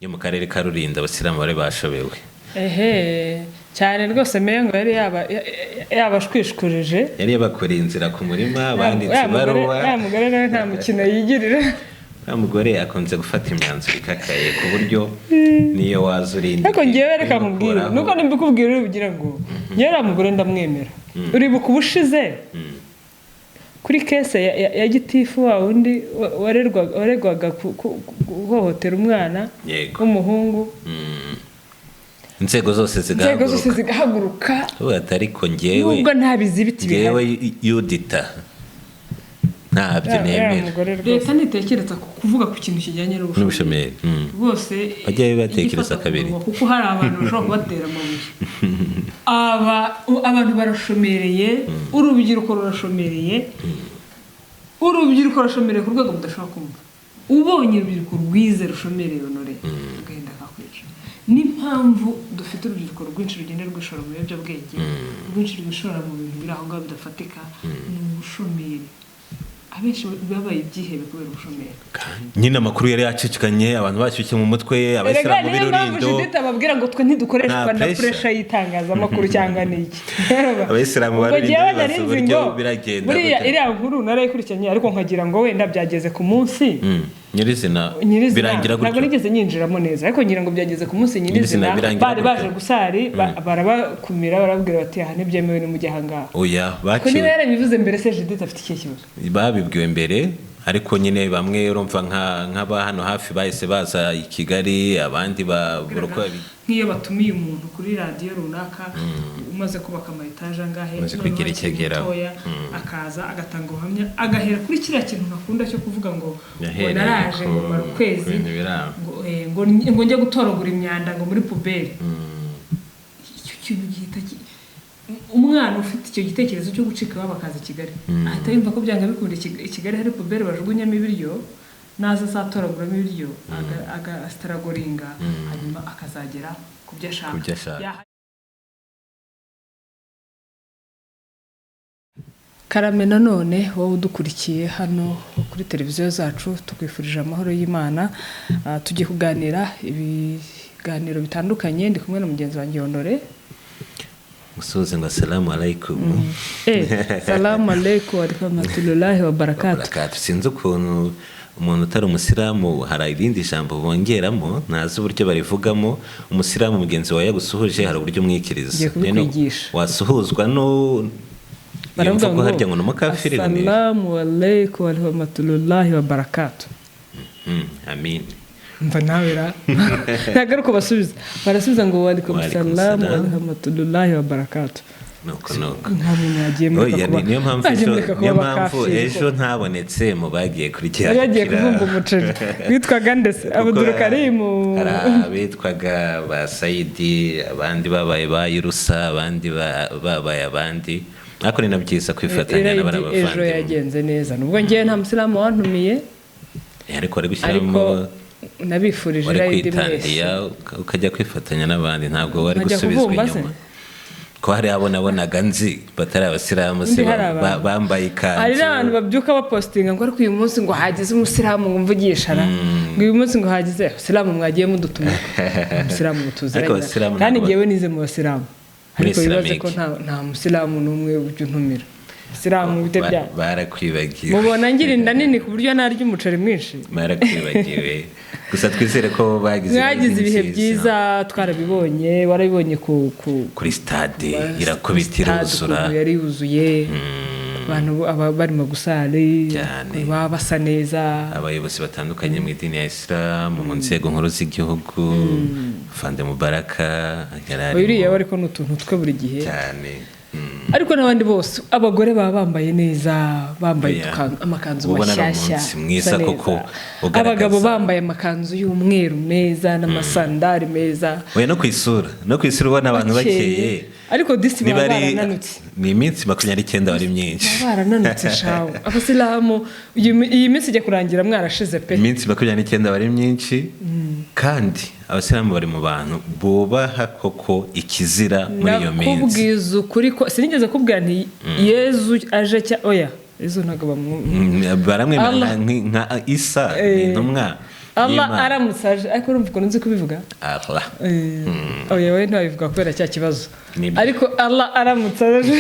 Yo mu karere ka Rulindo, abasilamu bari bashobewe. Ehe, cyane rwose. Meya ngo yari yabashwishkurije. Yari yabakoreye inzira ku murima, banditse Ya mugore- ibaruwa. Ya mugore nawe nta mukino yigirira. Wa mugore akunze gufata imyanzuro ikakaye, ku buryo niyo waza urinda Ariko ngewe reka nkubwire, nuko nimbikubwira uri bugira ngo ngewe uriya mugore ndamwemera. Uribuka ubushize kuri case ya gitifu wa wundi waregwaga guhohotera umwana w'umuhungu? Inzego zose Inzego zose zigahaguruka. zigahaguruka. Ubu ati ariko ngewe Nubwo nta bizibiti ngewe bihari. yudita ntabyo Ya nemera. mugore rwose. Leta ntitekereza ku kuvuga ku kintu kijyanye n'ubushomeri. N'ubushomeri. Rwose Bajya batekereza ijye ifata kabiri. ku munwa, kuko hari abantu bashobora kubatera amabuye. Aba abantu barashomereye, urubyiruko rurashomereye, urubyiruko rurashomereye ku rwego mudashobora kumva. Ubonye urubyiruko rwize rushomereye, honore, agahinda kakwica. N'impamvu dufite urubyiruko rwinshi rugenda rwishora mu biyobyabwenge, rwinshi rwishora mu bintu biri aho ngaho bidafatika, ni ubushomeri. Abenshi babaye ibyihebe kubera ubushomeri. Nyine amakuru yari yacicikanye, abantu bashyushye mu mutwe, Erega abayisilamu niyo mpamvu b'i Rulindo. Judith ababwira ngo twe ntidukoreshwa Nta na pressure. pressure y'itangazamakuru cyangwa n'iki. Abayisilamu ba Ubwo Rulindo jyewe bibaza nari nzi uburyo ngo biragenda buriya gute. iriya nkuru narayikurikiranye, ariko nkagira ngo wenda byageze ku munsi Nyirizina nyirizina. birangira Ntabwo gutyo. nigeze nyinjiramo neza, ariko ngira ngo byageze ku munsi Nyirizina nyirizina birangira bari gutyo. baje gusari, barabakumira, barababwira bati: "Aha ntibyemewe, nimujye aha ngaha." Oya. Ko niba Baciwe. yarabivuze mbere se, Judith afite ikihe kibazo? Babibwiwe mbere, ariko nyine bamwe urumva nk'aba hano hafi bahise baza i Kigali, abandi babura uko Nk'iyo batumiye umuntu kuri radiyo runaka umaze kubaka ama etaje angahe, Umaze noneho kugira akiri icyo ageraho. mutoya, akaza agatanga ubuhamya, agahera kuri kiriya kintu ntakunda cyo kuvuga ngo Yahereye naraje ngo mara ku ukwezi bintu biri aho. ngo njye gutoragura imyanda ngo muri poubelle. Icyo kintu gihita umwana ufite icyo gitekerezo cyo gucika iwabo akaza i Kigali ahita yumva ko byanga bikunda i Kigali hari poubelle bajugunyamo ibiryo, naza azatoraguramo ibiryo, agasitaragoringa, hanyuma akazagera ku byo ashaka. Ku byo ashaka. Karame nanone, wowe udukurikiye hano kuri televiziyo zacu, tukwifurije amahoro y'Imana. Tugiye kuganira ibiganiro bitandukanye, ndi kumwe na mugenzi wanjye Honore. Musuhuze ngo asalamu alaikum. Salamu alaikum warahmatullahi wabarakatuh. Barakatu. Sinzi ukuntu umuntu utari umusilamu hari irindi jambo bongeramo, ntazi uburyo barivugamo. Umusilamu mugenzi wawe yagusuhuje, hari uburyo umwikiriza. Ngiye kubikwigisha. Rero, wasuhuzwa no iyo Baravuga mvugo ngo harya ngo ni umukafiri ngo ni asalamu alaikum warahmatullahi wabarakatuh. Amin. Mva nawe ra, ntabwo ari uko basubiza. Barasubiza ngo walaikum Walaikum salamu salam. warahmatullahi wabarakatuh. Nuko nuko. Nta muntu yagiye mureka Oya, kuba niyo mpamvu mwagiye ejo mureka kuba niyo mpamvu abakafiri. ejo ntabonetse mu bagiye kuri Yari yagiye kuvumba umuceri witwaga ndetse Abudurukarimu. Hari abitwaga ba Sayidi, abandi babaye ba Yurusa, abandi babaye abandi, ariko ni na byiza kwifatanya n'abari Irayidi ejo abavandimwe. yagenze neza, nubwo ngewe nta musilamu wantumiye. Ariko wari Ariko gushyiramo nabifurije wari irayidi mwese. kwitandiya ukajya kwifatanya n'abandi, ntabwo wari Nkajya gusubizwa kuvumba se? inyuma, ko hari abo nabonaga nzi batari abasilamu se Undi hari abantu. bambaye ikanzu. Hari n'abantu babyuka bapositinga ngo ariko uyu munsi ngo hagize umusilamu ngo mvugisha ra, ngo uyu munsi ngo hagize abasilamu, mwagiye mudutumira umusilamu mutuziranye. Ariko abasilamu Kandi ntabwo ngewe nize mu basilamu, Muri ariko bibaze Islamic. ko nta musilamu n'umwe ujya untumira. Isilamu bite byanyu? Barakwibagiwe. Mubona ngira inda nini ku buryo narya umuceri mwinshi? Barakwibagiwe, gusa twizere ko bagize Mwagize ibihe nziza. byiza, twarabibonye, warabibonye ku Kuri stade irakubita stade iruzura. ukuntu yari yuzuye, abantu aba barimo gusali, Cyane. baba basa neza. Abayobozi batandukanye mu idini ya Isilamu, mu nzego nkuru z'igihugu, Fande Mubaraka yari arimo. Uriya we ariko ni utuntu twe buri gihe. Cyane. Ariko n'abandi bose, abagore baba bambaye neza, bambaye Oya. amakanzu Ubona ari mashyashya, umunsi mwiza asa neza. koko ugaragaza- Abagabo bambaye amakanzu y'umweru meza n'amasandari meza. Oya, no ku isura ubona abantu bakeye. Ariko disi Niba baba ari barananutse. ni iminsi 29 wari myinshi. Baba barananutse shawe. Abasilamu iyi minsi ijya kurangira mwarashize pe. Iminsi 29 bari myinshi, kandi abasilamu bari mu bantu bubaha koko ikizira muri iyo minsi. Nakubwiza ukuri ko sinigeze kubwira nti Yezu aje cya, oya, Yezu ntabwo Baramwemera Allah. nka Isa, ni intumwa. Allah y'Imana. aramutse aje, ariko urumva ukuntu nzi kubivuga. Allah. Oya, we ntiwabivuga kubera cya kibazo. Nibyo. Ariko Allah aramutse aje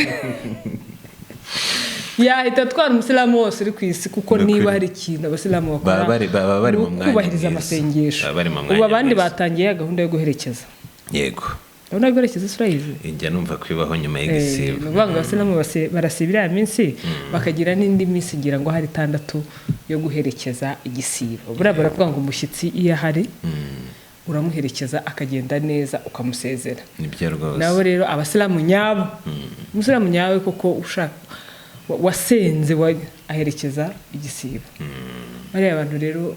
yahita atwara umusilamu wose uri ku isi, kuko Ni ukuri. niba hari ikintu abasilamu bakora Baba bari ni mu mwanya ukubahiriza mwiza. amasengesho. Baba bari mu mwanya Ubu abandi mwiza. batangiye gahunda yo guherekeza. Gahunda yo guherekeza isi urayizi? Njya numva kwibaho nyuma Ni y'igisibo. ukuvuga ngo abasilamu barasiba iriya minsi, bakagira n'indi minsi ngira ngo hari 6 yo guherekeza igisibo. Buriya baravuga ngo umushyitsi iyo ahari uramuherekeza akagenda neza, ukamusezera. Nibyo rwose. Nabo rero abasilamu nyabo, umusilamu nyawe koko ushaka wasenze aherekeza igisibo. Bariya bantu rero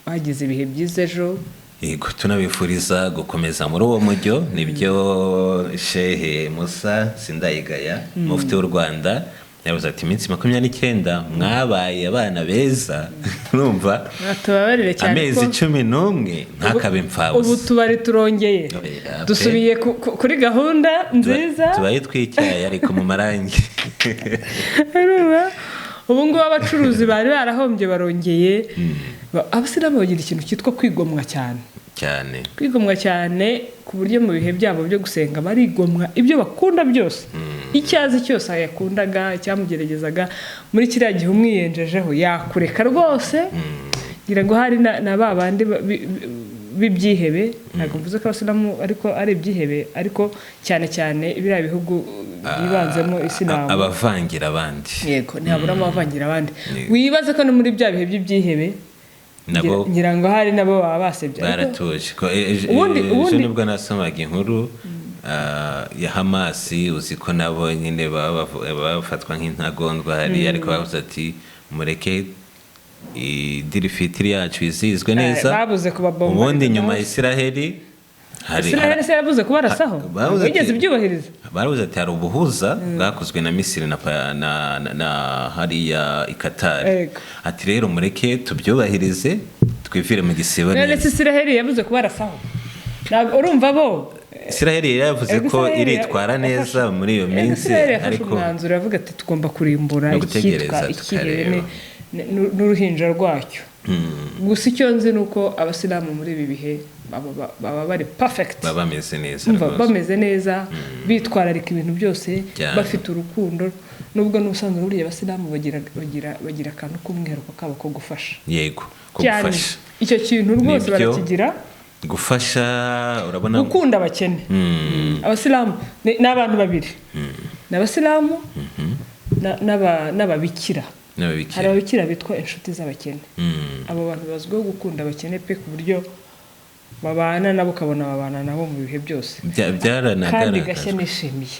bagize ibihe byiza ejo. Yego, tunabifuriza gukomeza muri uwo mujyo. Nibyo, Shehe Musa Sindayigaya, mufti w'u Rwanda, yavuze ati iminsi 29 mwabaye abana beza, urumva? Tubabarire cyane Amezi ko 11 ntakabe ubu imfabusa. Tubari turongeye Oya, pe. dusubiye kuri gahunda nziza. Tubaye twicyaye ariko mu marangi. Urumva? Ubu ngubu abacuruzi bari barahombye barongeye. Abasilamu bagira ikintu cyitwa kwigomwa cyane. Cyane. Kwigomwa cyane, ku buryo mu bihe byabo byo gusenga barigomwa ibyo bakunda byose. Icyo azi cyose yakundaga cyamugeragezaga muri kiriya gihe, umwiyenjejeho yakureka rwose. Ngira ngo hari na ba bandi b'ibyihebe. Ntabwo mvuze ko abasilamu ariko ari ibyihebe, ariko cyane cyane biriya bihugu byibanzemo isilamu. Abavangira abandi. Yego, ntihaburamo abavangira abandi. Yego. Wibaze ko no muri bya bihe by'ibyihebe Nabo ngira ngo hari nabo baba basebye. baratuje. Ko ejo nibwo nasomaga inkuru ya Hamasi. Uzi ko nabo nyine baba bafatwa nk'intagondwa hariya, ariko bavuze ati mureke idirifitiri yacu izizwe neza. Babuze kubabomba. Ubundi nyuma ya Isiraheli hari Israel se yabuze kubarasaho? Babuze Wigeze ibyubahiriza? Baravuze ati hari ubuhuza bwakozwe na Misiri na hariya i Katari. Ati rero mureke tubyubahirize, twivire mu gisibo None neza. se Israel yabuze kubarasaho? Ntabwo urumva bo Isiraheli yari yavuze Ego, ko Israel iritwara neza muri iyo Ego, minsi, Israel yafashe ariko umwanzuro, iravuga ati tugomba kurimbura No icyitwa gutegereza ikihebe tukareba. n'uruhinja rwacyo. Gusa icyo nzi ni uko abasilamu muri ibi bihe baba bari perfect. Baba bameze neza Umva, rwose. bameze neza, bitwararika ibintu byose, Cyane. bafite urukundo, nubwo n'ubusanzwe buriya abasilamu bagira akantu k'umwihariko kabo ko gufasha. Yego, ko Cyane. gufasha. Icyo kintu rwose Nibyo. barakigira. Gufasha, urabona. Gukunda abakene. Abasilamu ni abantu babiri: ni abasilamu n'ababikira. Hari N'ababikira. ababikira bitwa inshuti z'abakene. Abo bantu bazwiho gukunda abakene pe, ku buryo babana nabo, ukabona babana nabo mu bihe byose. Kandi Byaranagaragajwe. gashya nishimiye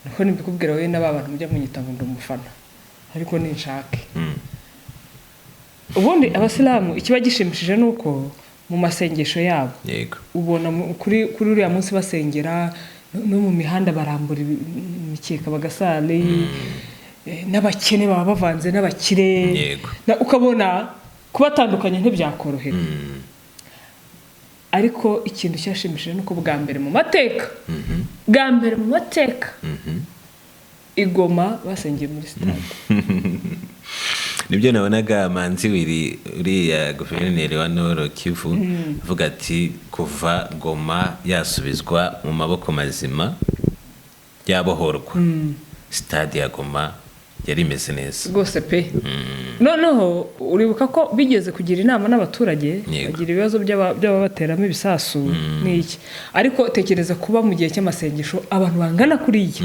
niko nibikubwira wowe n'aba bantu mujya munyita ngo ndi umufana, ariko ninshake. Ubundi abasilamu ikiba gishimishije ni uko mu masengesho yabo ubona kuri uriya munsi basengera no mu mihanda barambura imikeka bagasali, n'abakene baba bavanze n'abakire. Ukabona kubatandukanya ntibyakorohera. Ariko ikintu cyashimishije ni uko bwa mbere mu mateka, bwa mbere mu mateka, i Goma basengeye muri sitade. Nibyo nabonaga Manzi Wiri, uriya guverineri wa Nord Kivu, avuga ati kuva Goma yasubizwa mu maboko mazima, yabohorwa, sitade ya Goma yari imeze neza. Rwose pe. Noneho uribuka ko bigeze kugira inama n'abaturage, bagira ibibazo by'ababateramo ibisasu n'iki. Ariko tekereza kuba mu gihe cy'amasengesho abantu bangana kuriya,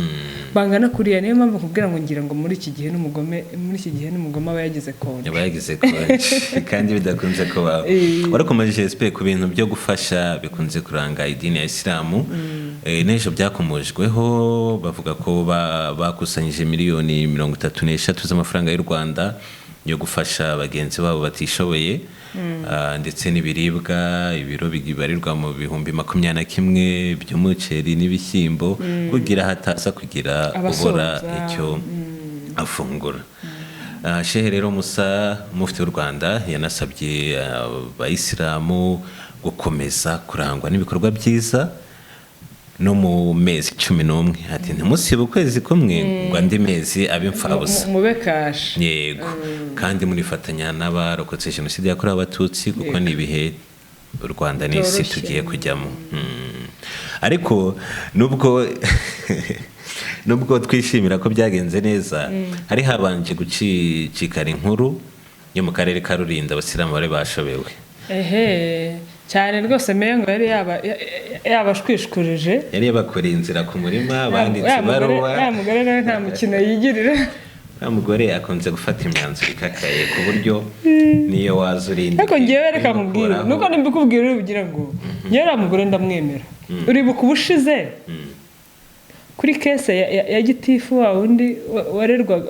bangana kuriya. Niyo mpamvu nkubwira ngo ngira ngo muri iki gihe n'umugome, muri iki gihe n'umugome aba yagize konje. Aba yagize konje kandi bidakunze kubaho. Warakomeje SP ku bintu byo gufasha bikunze kuranga idini ya Isilamu. N'ejo byakomojweho, bavuga ko bakusanyije miliyoni 33 z'amafaranga y'u Rwanda yo gufasha bagenzi babo batishoboye, ndetse n'ibiribwa ibiro bibarirwa mu 21,000 by'umuceri n'ibishyimbo, kugira hataza kugira ubura Abasonza. icyo afungura. Shehe rero Musa, mufti w'u Rwanda, yanasabye abayisilamu gukomeza kurangwa n'ibikorwa byiza. No mu mezi 11, ati ntimusibe ukwezi kumwe ngo andi mezi abe imfabusa. Mube kashe. Yego, kandi murifatanya n'abarokotse Jenoside yakorewe Abatutsi, kuko ni ibihe u Rwanda n'isi Bitoroshye. tugiye kujyamo. Ariko nubwo twishimira ko byagenze neza, hari habanje gucicikana inkuru yo mu karere ka Rulindo, abasilamu bari bashobewe. Ehe, cyane rwose. Meya ngo yari yabashwishkurije. Yari yabakoreye inzira ku murima, banditse Ya mugore- ibaruwa. Ya mugore nawe nta mukino yigirira. Uriya mugore akunze gufata imyanzuro ikakaye, ku buryo niyo waza urinda Ariko ngewe reka nkubwire, nuko nimbikubwira uri bugira ngo ngewe uriya mugore ndamwemera. Uribuka ubushize kuri case ya gitifu wa wundi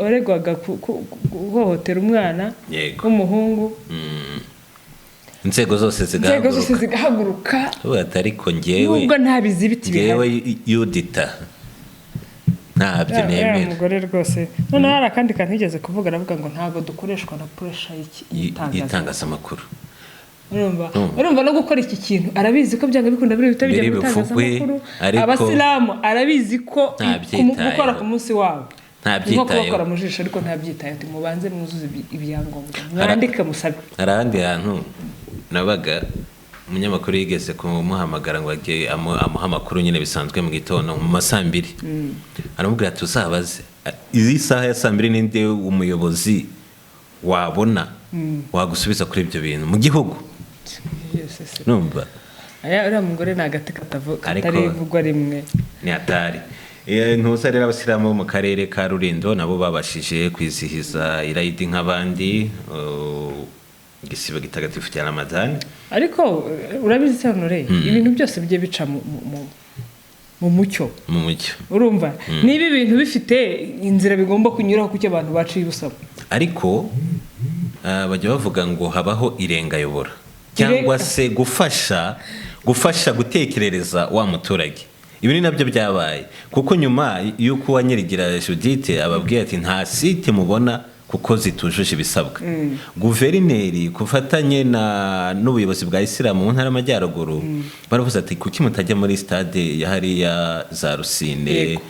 waregwaga guhohotera umwana w'umuhungu? Inzego zose Inzego zose zigahaguruka. zigahaguruka. Ubu ati ariko ngewe Nubwo nta bizibiti ngewe bihari. Yudita ntabyo Uriya nemera. mugore rwose. Noneho hari akandi kantu yigeze kuvuga, aravuga ngo ntabwo dukoreshwa na pressure y'itangazamakuru. Y'itangazamakuru. Urumva? Urumva. Urumva, no gukora iki kintu arabizi ko byanga bikunda biri bihita bijya Biri mu buvugwe, itangazamakuru. Ariko Abasilamu arabizi ko ntabyitayeho. gukora ku munsi wabo ni nko Ntabyitayeho. kubakora mu jisho, ariko ntabyitayeho. Ati mubanze mwuzuze ibyangombwa, mwandike musabe. Hari ahandi hantu nabaga, umunyamakuru yigeze kumuhamagara ngo ajye amuhe amakuru nyine bisanzwe mu gitondo mu ma saa 2. Aramubwira ati uzabaze izi saha ya saa 2 ninde umuyobozi wabona wagusubiza kuri ibyo bintu mu gihugu? Yes, yes. Numva Aya, uriya mugore ni agati katarivugwa rimwe. Ni atari. Ntuza rero, abasilamu bo mu karere ka Rulindo nabo babashije kwizihiza irayidi nk'abandi, igisibo gitagatifu cya Ramadani. Ariko urabizi se Honore, ibintu byose bijye bica mu mucyo. Mu mucyo. Urumva, niba ibintu bifite inzira bigomba kunyuraho, kuki abantu baciye ubusamo? Ariko bajya bavuga ngo habaho irengayobora cyangwa se gufasha gutekerereza wa muturage. Ibi ni nabyo byabaye, kuko nyuma y'uko uwanyirigira Judith ababwiye ati nta site mubona kuko zitujuje ibisabwa, guverineri ku bufatanye n'ubuyobozi bwa Isilamu mu Ntara y'Amajyaruguru baravuze ati kuki mutajya muri stade ya hariya za Rusine? Yego.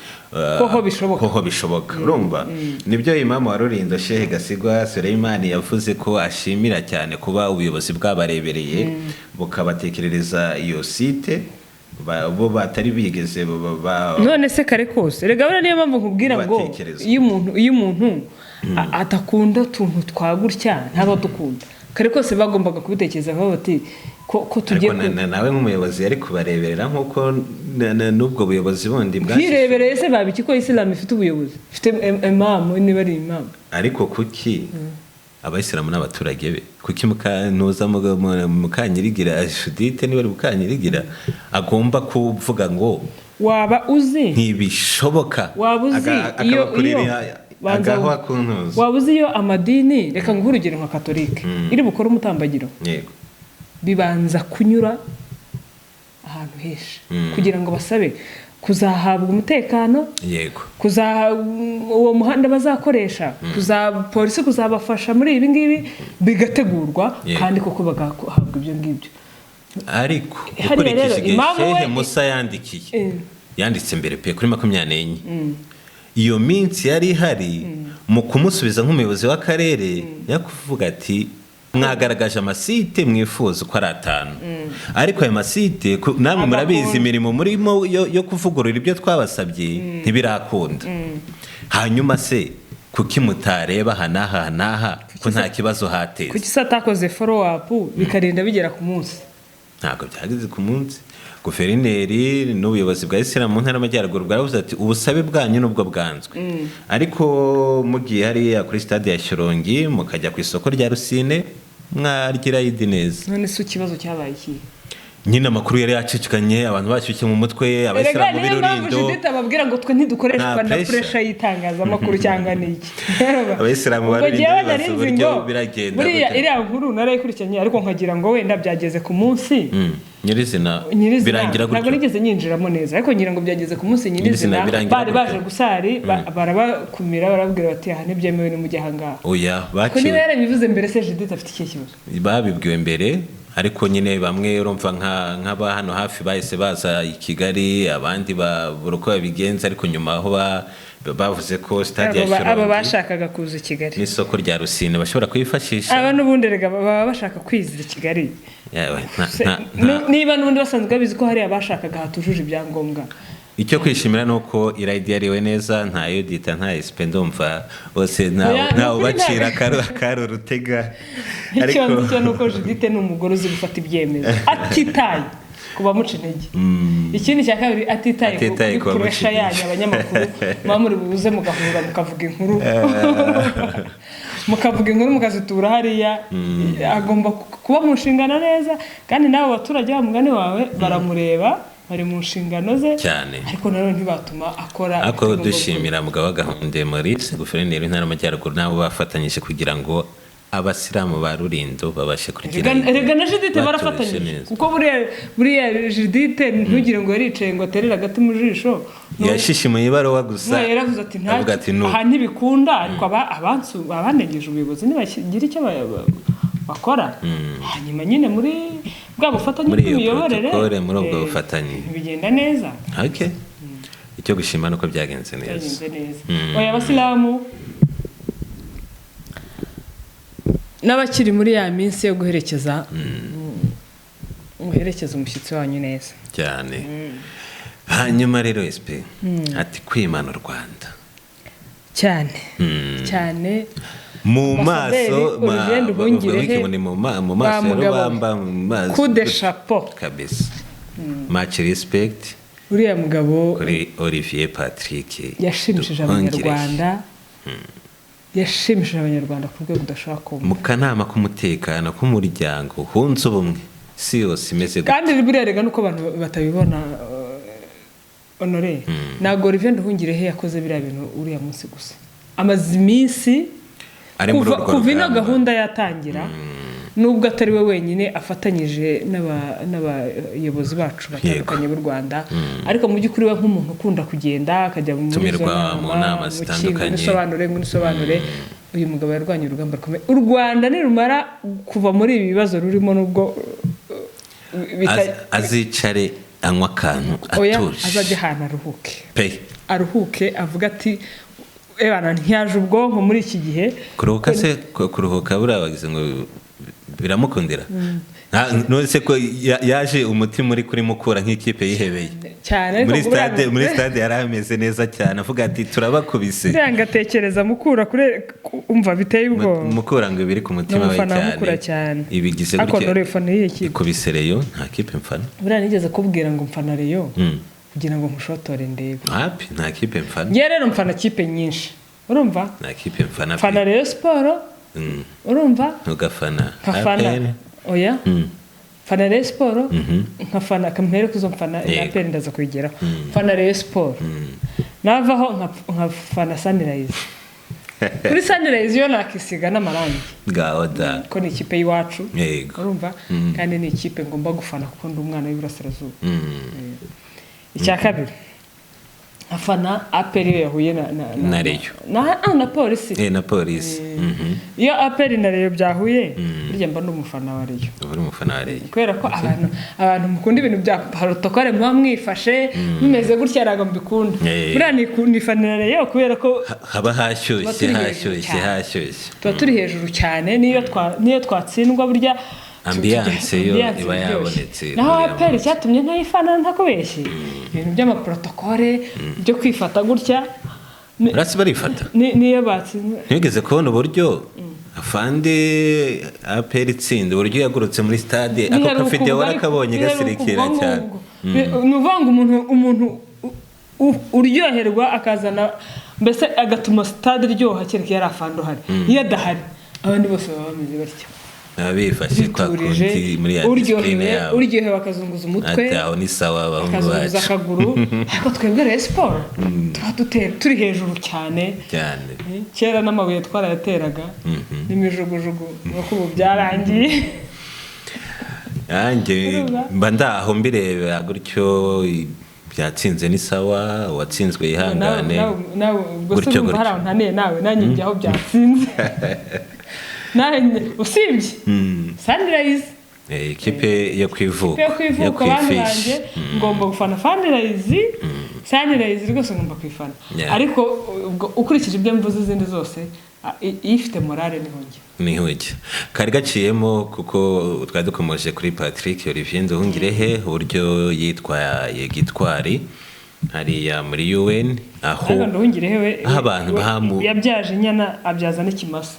Koho bishoboka. Koho bishoboka. Urumva, nibyo imamu wa Rulindo, Shehe Gasigwa Suleimani, yavuze ko ashimira cyane kuba ubuyobozi bwabarebereye bukabatekerereza iyo site bo batari bigeze None se kare kose rega buriya niyo mpamvu nkubwira ngo Batekereza. iyo umuntu adakunda utuntu twa gutya ntaba adukunda. Kare kose bagombaga kubitekereza bavuga bati ko tugiye Ariko nawe nk'umuyobozi yari kubareberera nk'uko n'ubwo buyobozi bundi Ntirebereye se baba iki, ko Isilamu ifite ubuyobozi, ifite imamu, niba ari imamu? Ariko kuki abayisilamu n'abaturage be, kuki mukantuza Mukanyirigira Judith, niba ari Mukanyirigira, agomba kuvuga ngo Waba uzi ntibishoboka? Waba uzi iyo Akabakurira banza agahwa ku ntuza. Waba uzi iyo amadini, reka nguhe urugero nka Katolike iri bukore umutambagiro, bibanza kunyura ahantu henshi kugira ngo basabe kuzahabwa umutekano, kuza uwo muhanda bazakoresha, kuza polisi kuzabafasha muri ibi ngibi, bigategurwa, kandi koko bagahabwa ibyo ngibyo. Ariko Hariya ukurikije rero, igihe imamu Shehe Musa yandikiye, yanditse mbere pe kuri 24, iyo minsi yari ihari mu kumusubiza nk'umuyobozi w'akarere, yakuvuga ati mwagaragaje amasite mwifuza uko ari atanu, ariko ayo masite namwe murabizi, imirimo murimo yo kuvugurura ibyo twabasabye ntibirakunda. Hanyuma se kuki mutareba aha n'aha aha n'aha ko nta kibazo hateza? Kuki se atakoze follow up bikarinda bigera ku munsi? Ntabwo byageze ku munsi. Guverineri n'ubuyobozi bwa Isilamu mu Ntara y'Amajyaruguru bwaravuze ati ubusabe bwanyu nubwo bwanzwe, ariko mugiye hariya kuri stade ya Shyorongi, mukajya ku isoko rya Rusine, mwarya irayidi neza. None se ikibazo cyabaye ikihe? Nyine amakuru yari yacicikanye, abantu bashyushye mu mutwe, Erega abayisilamu niyo mpamvu b'i Rulindo. Judith ababwira ngo twe ntidukoreshwa Nta na pressure. pressure y'itangazamakuru cyangwa n'iki. Abayisilamu Ubwo ba Rulindo jyewe bibaza nari nzi uburyo ngo biragenda buriya gute. iriya nkuru narayikurikiranye, ariko nkagira ngo wenda byageze ku munsi Nyirizina nyirizina. birangira Ntabwo gutyo. nigeze nyinjiramo neza, ariko ngira ngo byageze ku munsi Nyirizina nyirizina birangira bari gutyo. baje gusari, barabakumira, barababwira bati aha ntibyemewe, nimujye aha ngaha. Oya. Ko niba Baciwe yarabivuze mbere se, Judith afite ikihe kibazo? Babibwiwe mbere. Ariko nyine bamwe urumva nk'aba hano hafi bahise baza i Kigali, abandi babura uko babigenza, ariko nyuma aho bavuze ko stade ya Abo Shyorongi bashakaga kuza i Kigali n'isoko rya Rusine bashobora kuyifashisha. Aba n'ubundi erega baba bashaka kwizira i Kigali. Yawe, Niba n'ubundi basanzwe babizi ko hari abashakaga hatujuje ibyangombwa. Icyo kwishimira ni uko irayidi yariwe neza, nta yudita, nta esipe, ndumva bose Oya, ni ntawe ukuri ubacira akari urutega. Icyo nzi cyo ni uko Judith ni umugore uzi gufata ibyemezo atitaye ku bamuca intege. Ikindi cya kabiri, atitaye Atitaye kuri ku bamuca puresha intege. yanyu abanyamakuru muba muri buze mugahura mukavuga inkuru, mukazitura hariya. Agomba kuba mu nshingano neza, kandi n'abo baturage ba mugani wawe baramureba, bari mu nshingano ze. Cyane. Ariko nanone ntibatuma akora Ariko ibyo agomba. dushimira Mugabo Gahunde Maurice, guverineri w'Intara y'Amajyaruguru, n'abo bafatanyije kugira ngo Abasilamu ba Rulindo babashe kugira Erega na Judith batuje barafatanyije neza. Kuko buriya Judith, ntugire ngo yaricaye ngo aterere agati mu jisho. Yashishimuye ibaruwa gusa. N'uwo yaravuze ati Avuga ati ntacyo "Nu." Aha ntibikunda, ariko abanengeje ubuyobozi ntibagira icyo bakora, hanyuma nyine muri bwa bufatanye Muri iyo bw'imiyoborere, protocole, muri ubwo bufatanye. bigenda neza. Okay. Icyo gushima ni uko byagenze neza. Byagenze neza. Oya, Abasilamu n'abakiri muri ya minsi yo guherekeza, muherekeze umushyitsi wanyu neza. Cyane. Hanyuma rero SP ati kwimana u Rwanda. Cyane cyane. Mu Ambasaderi maso Olivier Nduhungirehe, ngo ni mu maso ya mugabo we. rubamba, mu maso. Coup de chapeau. Kabisa, much respect Uriya mugabo kuri Olivier Patrick yashimishije Nduhungirehe. Abanyarwanda, yashimishije Abanyarwanda ku rwego udashobora kumva. Mu kanama k'umutekano k'umuryango hunze ubumwe, si yose imeze gutya. Kandi buriya rega nuko abantu batabibona, Honore, ntabwo Olivier Nduhungirehe yakoze biriya bintu uriya munsi gusa, amaze iminsi Ari muri kuva urwo kuva ino rugamba. gahunda yatangira, nubwo atari we wenyine, afatanyije n'abayobozi bacu batandukanye b'u Rwanda. Ariko mu by'ukuri we nk'umuntu ukunda kugenda akajya muri izo Tumirwa mu nama mu ki, zitandukanye. Ngwino usobanure, ngwino usobanure. Uyu mugabo yarwanye urugamba rukomeye. U Rwanda nirumara kuva muri ibi bibazo rurimo, nubwo Azicare anywa akantu Oya, atuje. azajya ahantu aruhuke. Pe. Aruhuke, avuga ati ebana ntyaje ubwonko muri iki gihe. Kuruhuka se, kuruhuka buriya bagize ngo biramukundira. None se ko yaje umutima uri kuri Mukura nk'ikipe yihebeye Cyane, ariko muri buriya stade, muri stade yari ameze neza cyane, avuga ati turabakubise. Buriya ngatekereza Mukura kure, umva biteye ubwoba. Mukura ngo ibiri ku mutima we. N'umufana wa Mukura Cyane. cyane. Ibigize Ariko gutya. Honore, ufana iyihe kipe? Ikubise Rayon, nta kipe mfana. Buriya nigeze kubwira ngo mfana Rayon kugira ngo nkushotore ndebe. Hapi, nta kipe mfana. Ngewe rero mfana kipe nyinshi, urumva? Nta kipe mfana pe. Mfana Rayon Sport, urumva? Ntugafana Nkafana APR? Oya, mfana Rayon Sport, nkafana kampere kuzo mfana Yego. APR, ndaza kubigeraho. Mfana Rayon Sport, navaho nkafana Sunrise. Kuri Sunrise yo nakisiga n'amarangi. Ngaho da. Ko ni ikipe y'iwacu. Urumva, kandi ni ikipe ngomba gufana kuko ndi umwana w'iburasirazuba. Icya kabiri, nkafana APR iyo yahuye Na Rayon. Na Polisi. Na Polisi. Iyo APR na Rayon byahuye, burya mba ndi umufana wa Rayon. Uba uri umufana wa Rayon. Kubera ko abantu mukunda ibintu bya protocole, muba mwifashe mumeze gutya, ntabwo mbikunda. Buriya nifanira Rayon kubera ko Haba tuba hashyushye. turi hejuru Hashyushye. cyane. Hashyushye. Tuba turi hejuru cyane, niyo twatsindwa burya Ambiance yo ambiance iba iryoshye. yabonetse Naho uriya APR, munsi. icyatumye ntayifana, ntakubeshye, ibintu by'amaprotocole byo kwifata gutya Urasi barifata. Niyo batsinze. Ntibigeze kubona uburyo afande APR itsinda, uburyo yagurutse muri stade, ako Biheruka kavidewo ubwo ariko, warakabonye biheruka gasirikira ubwo cyane. ngubwo. Ni ukuvuga ngo umuntu uryoherwa akazana, mbese agatuma stade iryoha, kereka iyo ari afande uhari. Iyo adahari, abandi bose baba bameze batyo. Baba bifashe kwa Biturije, kundi muri ya discipline uryohewe yabo. Uryohewe akazunguza umutwe, Ati aho ni sawa, abahungu akazunguza bacu. akaguru. Ariko twebwe Rayon Sport tuba turi hejuru cyane. Cyane. Kera n'amabuye twarayateraga n'imijugujugu, nuko ubu byarangiye. Nanjye Urumva? mba ndaho mbirebera gutyo, byatsinze ni sawa, uwatsinzwe yihangane. Nawe ubwo se Gutyo, urumva gutyo. hari aho ntaniye nawe? Nanjye njya aho byatsinze nawe usibye Sunrise. Ikipe yo ku ivuko, yo kwivuka, yo bantu ku ifishi. banjye, ngomba gufana Sunrise. Sunrise rwose ngomba kuyifana. Ariko ubwo ukurikije ibyo mvuze, izindi zose ifite morale niho njya. Niho ujya. Kari gaciyemo kuko twari dukomeje kuri Patrick Olivier Nduhungirehe, uburyo yitwaye gitwari hariya muri UN, aho Ariko Nduhungirehe we aho abantu yabyaje inyana, abyaza n'ikimasa.